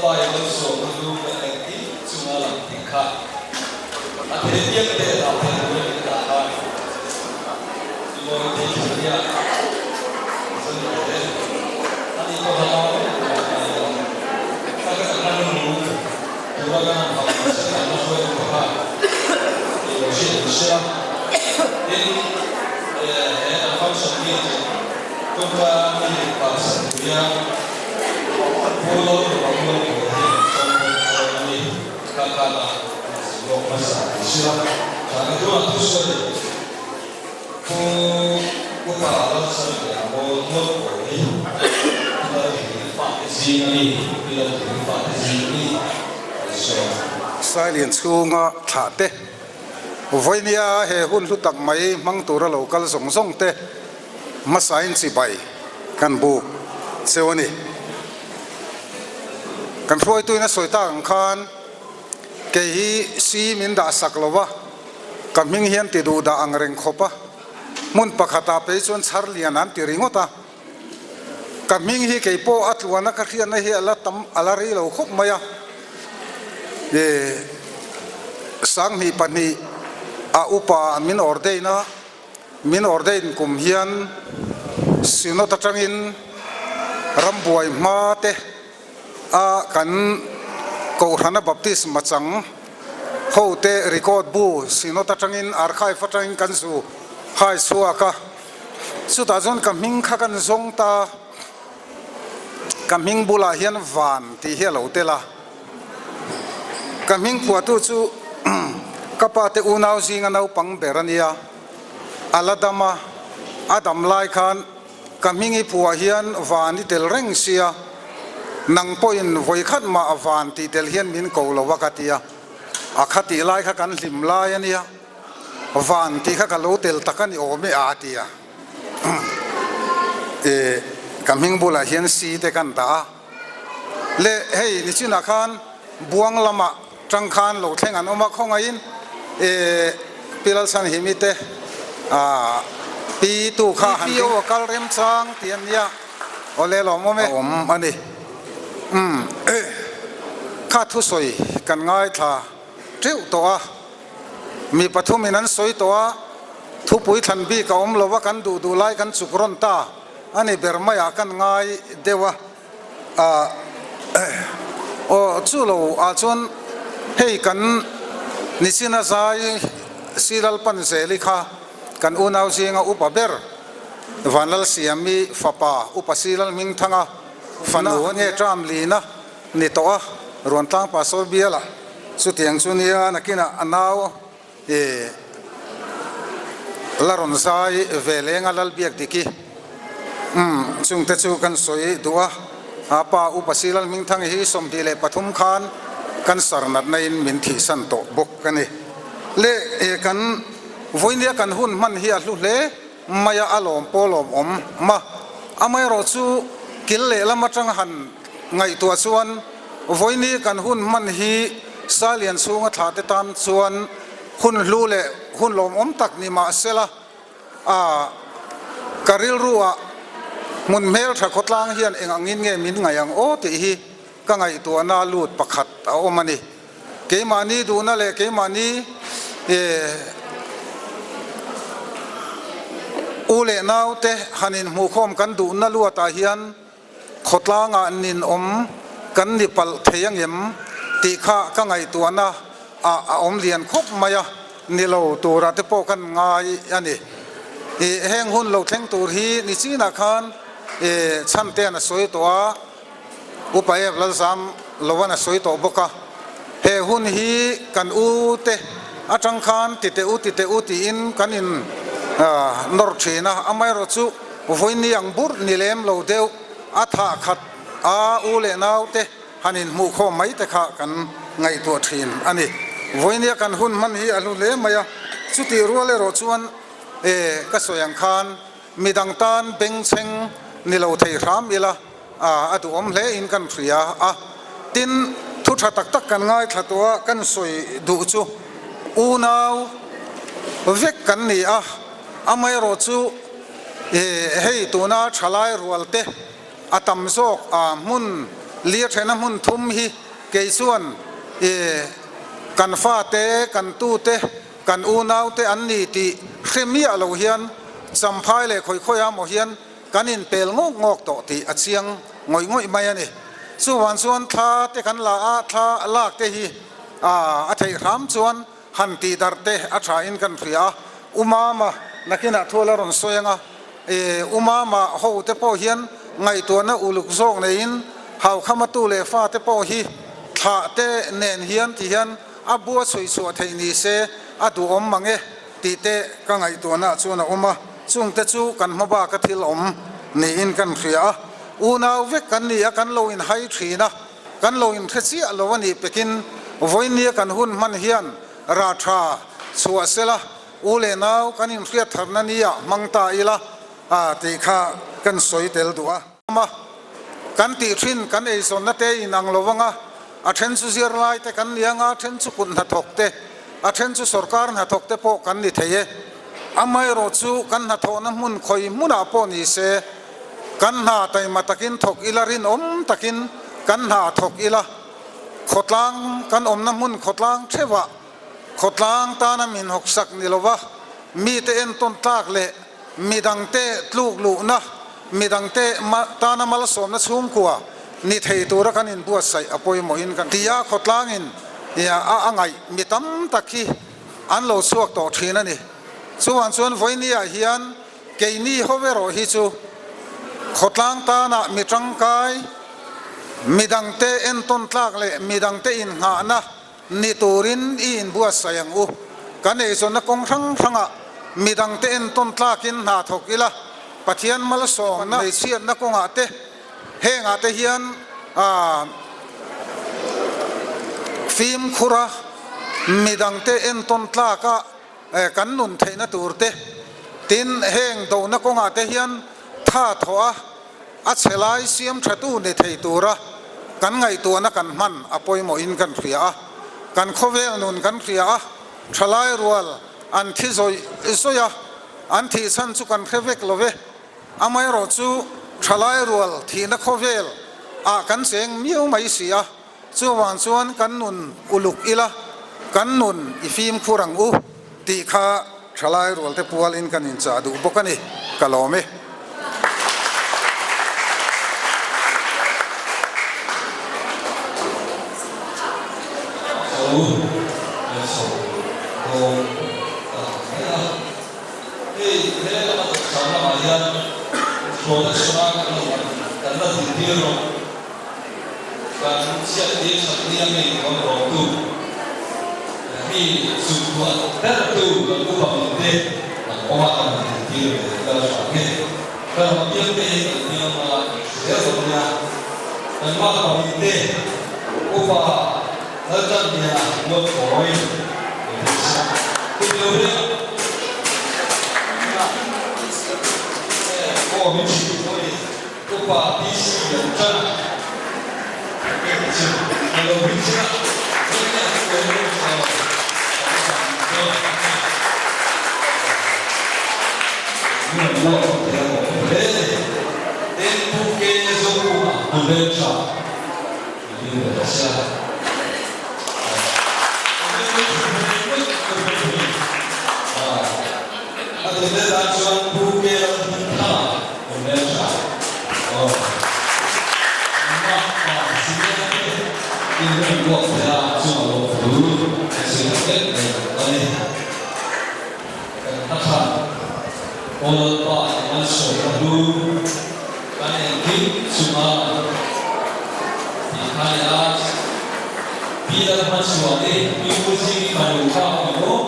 Lalpa i malsawmna chu kan engkim chunga lang tih kha a thei piang te dah thei tur a nih dah khan i lawi thei tha nia zan te a nih pawh a lau em em a ni ang. Ka ka kan hnu tura kan han hauh ang che kan la hruai tu khan i lo hriat ang che a. Tin, he kan function hi tawngka mi kalsan puia Pu Lalruang Lalruang hi kan sawm bawk dawn a ni. Kha khan a zilawk hmasa an hrilh a, tha ka tunah thu sawi Pu Upa Lalsangliana Mawl Mualkawi hi Pu Lalthing fate zing a ni, Pi Lalthing fate zing a ni kan sawm. Sailian chhunga thlah te, Vawinia he hun hlu tak mai hmang tura lo kal zawng zawng te hmasain chibai kan buk cheu a ni. Kan hruaituin a sawi tak ang khan kei hi si min dah sak lo va, ka hming hian ti duh dah ang reng khawp a, hmun pakhatah phei chuan chhar lian an ti ringawt a. Ka hming hi kei pawh a tluana ka hriatna hi a la tam a la rei lo khawp mai a, ih 2002 a upa min ordain a, min ordain kum hian Synod atangin rambuai hma te a kan Kohhrana Baptisma chang ho te record bu Synod atangin archive atangin kan zu hai chhuak a. Chutah chuan ka hming kha kan zawng ta, ka hming bulah hian van tih hi a lo tel a. Ka hming phuahtu chu ka pa te unau zinga naupang ber a nia, a la dam a, a dam lai khan ka hming i phuah hian van i tel reng sia, nang pawhin vawikhat mah van tih tel hian min ko lo a ka ti a, a khatih lai kha kan hlim lai a nia. Van tih kha ka lo tel tak a ni awm e a ti a. E ka hming bulah hian si te kan dah a. Le hei nichinah khan buang lamah tang khan lo thleng an awm a khawngaihin e Pi Lalchhanhimi te a pi tu kha han ding. PPO a kal remchang tih an nia awle lawm awm e. A awm a ni. Umm kha thusawi kan ngaithla teuh tawh a. Mi pathumin an sawi tawh a, thupui thlan bik a awm lo a, kan duh duh lai kan chuk rawn ta a ni ber maiah kan ngai deuh a. Ahh aw chu lo ah chuan hei kan Nichina zai Silalpan Zeli kha kan unau zinga upa ber Vanlalsiami fapa Upa Silalhmingthanga fanu nge Tramlina ni tawh a, Ruantlang Pastor bialah chutiang chu nia nakinah a nau i la rawn zai ve leng a Lalbiak Diki umm chungte chu kan sawi duh a, a pa Upa Si Lalhmingthangi hi 23 khan cancer natna in min thihsan tawh bawk a ni. Le kan vawinia kan hun hman hi a hlu hle mai a, a lawm pawh lawm awm ma. Amaherawh chu kil lehlam atang han ngaihtuah chuan vawiini kan hun hman hi Salian chhunga thlah te tan chuan hun hlu leh hun lawmawm tak ni mah sela a ka rilruah hmun hmeltha khawtlang hian eng angin nge min ngaih ang aw tih hi ka ngaihtuahna lut pakhat a awm a ni. Keimahni duhna leh keimahni u leh naute han inhmuhkhawm kan duhna luatah hian khawtlangah ninawm kan ni palh thei angem tih kha ka ngaihtuahna ah a awm lian khawp mai a, ni lo turah te pawh kan ngai a ni. Heng hun lo thleng tur hi nichinah khan chhantean a sawi tawh a. Upa Ev Lalzam Loan a sawi tawh bawk a, he hun hi kan u te atang khan ti teh u ti teh u tiin kan in nawr thin a, amaherawh chu vawiin ang burh ni lem lo deuh a thah khat a u leh nau te han in hmuh khawm mai te kha kan ngaihtuah thin a ni. Vawiinia kan hun hman hi a hlu hle mai a, chutih rual erawh chuan ka sawi ang khan midang tan bengchheng ni lo thei hram ila, A duhawm hle in kan hria a, tin thu tha tak tak kan ngaithla tawh a, kan sawi duh chu unau vek kan ni a, amaherawh chu hei tuna thalai rual te a tam zawk a hmun Lia thena hmun thum hi kei chuan i kan fate, kan tute, kan unaute an ni tih hre miah lo hian Champhai leh khawi khawiah maw hian kan inpel ngawk ngawk tawh tih a chiang ngawih ngawih mai a ni. Chuvang chuan thla te kan la a, thla lak te hi a theih hram chuan han tih darh te a tha in kan hria a. U Mama nakinah thu a la rawn sawi ang a, U Mama ho te pawh hian ngaihtuahna uluk zawk neiin Haukhamatu leh fa te pawh hi thlah te nen hian ti hian a bua chhui chhuah theih ni se a duhawm mang e tih te ka ngaihtuahna chuan a awm a, chungte chu kan hma baka thil awm niin kan hria a, unau vek kan ni a, kan lo inhai thin a, kan lo inhre chiah lo a nih pekin vawinia kan hun hman hian rah tha chhuah sela u leh nau kan inhriat tharna nia hmang ta ila tih kha kan sawi tel duh a. Awm a, kan tih thin kan eizawnna te in ang lo anga, a then chu zirlai te kan ni anga, a then chu kut hnathawk te, a then chu sorkar hnathawk te pawh kan ni thei e. Amaherawh chu kan hnathawhna hmun khawi hmunah pawh ni se, kan hna taima takin thawk ila, rinawm takin kan hna thawk ila, khawtlang kan awmna hmun khawtlang theuhah khawtlang tana min hawksak ni lova mite entawn tlak leh Midangte tluk luhna, midangte tana malsawmna chhungkua ni thei tura kan inbuatsaih a pawimawhin kan ti a, khawtlangin a ngaih mi tam tak hi an lo chhuak tawh thin a ni. Chuvang chuan vawinia hian keini ho erawh hi chu khawtlang tana mi tangkai, midangte entawn tlak leh midangte innghahna Ni turin i inbuatsaih ang u. Kan eizawnna kawng hrang hrangah midangte entawn tlakin hna thawk ila, Pathian malsawmna hmeichhiatna kawngah te hengah te hian fimkhur a, midangte entawn tlaka kan nun theihna tur te, tin heng dohna kawngah te hian tha thawh a, a chhe lai siam thatu ni thei tura kan ngaihtuahna kan hman a pawimawhin kan hria a, kan khawvel nun kan hria a, thalai rual an thi zawih zawih a, an thih chhan chu kan hre vek lo ve. Amaherawh chu thalai rual thihna khawvel ah kan cheng miau mai si a, Chuvang chuan kan nun uluk ila, kan nun i fimkhur ang u tih kha thalai rualte pualin kan inchah duh bawk a ni, ka lawm e. Tho leh chho dawn ta mai a. Hei he lama dawhsan lamah hian thlawhna chhunga kan lo kan la dintir rawh. Kan chhiat tir that nia mi rawn rawltu, mi chhungkua bertu kan upa min te an awm a, kan han intir ve kal a hram nge. Kan rawn piang te hi kan piang a inhre zel dawn nia. Kan makpa min te upa Laltanliana Mualkawi min hmu sia. Tum lo reng aw min hrilh pawh ni. Upa PC lian tan a ka ti chu ka lo ring che a, heng hian ka lo ring che lo, ka ti zan dawn a ni. Nuam luak thei a awm hle a ni. Tin, Pu Ke Zokunga Hmuhvel tha i ding ve ta sia. A dawt leh dan chuan Pu Ke Lalhmingthanga Hmuhvel tha aw. Mah pa Simeona te in rawn buak thei a, chung a lo thu a chhui tak vek mai a ni. Kan hla khan Aw Lalpa i malsawmna hlu kan engkim chunga tih kha a ni a, Pi Lalhmachhuani, Pi Pu Zingi fanu kha a awm em aw?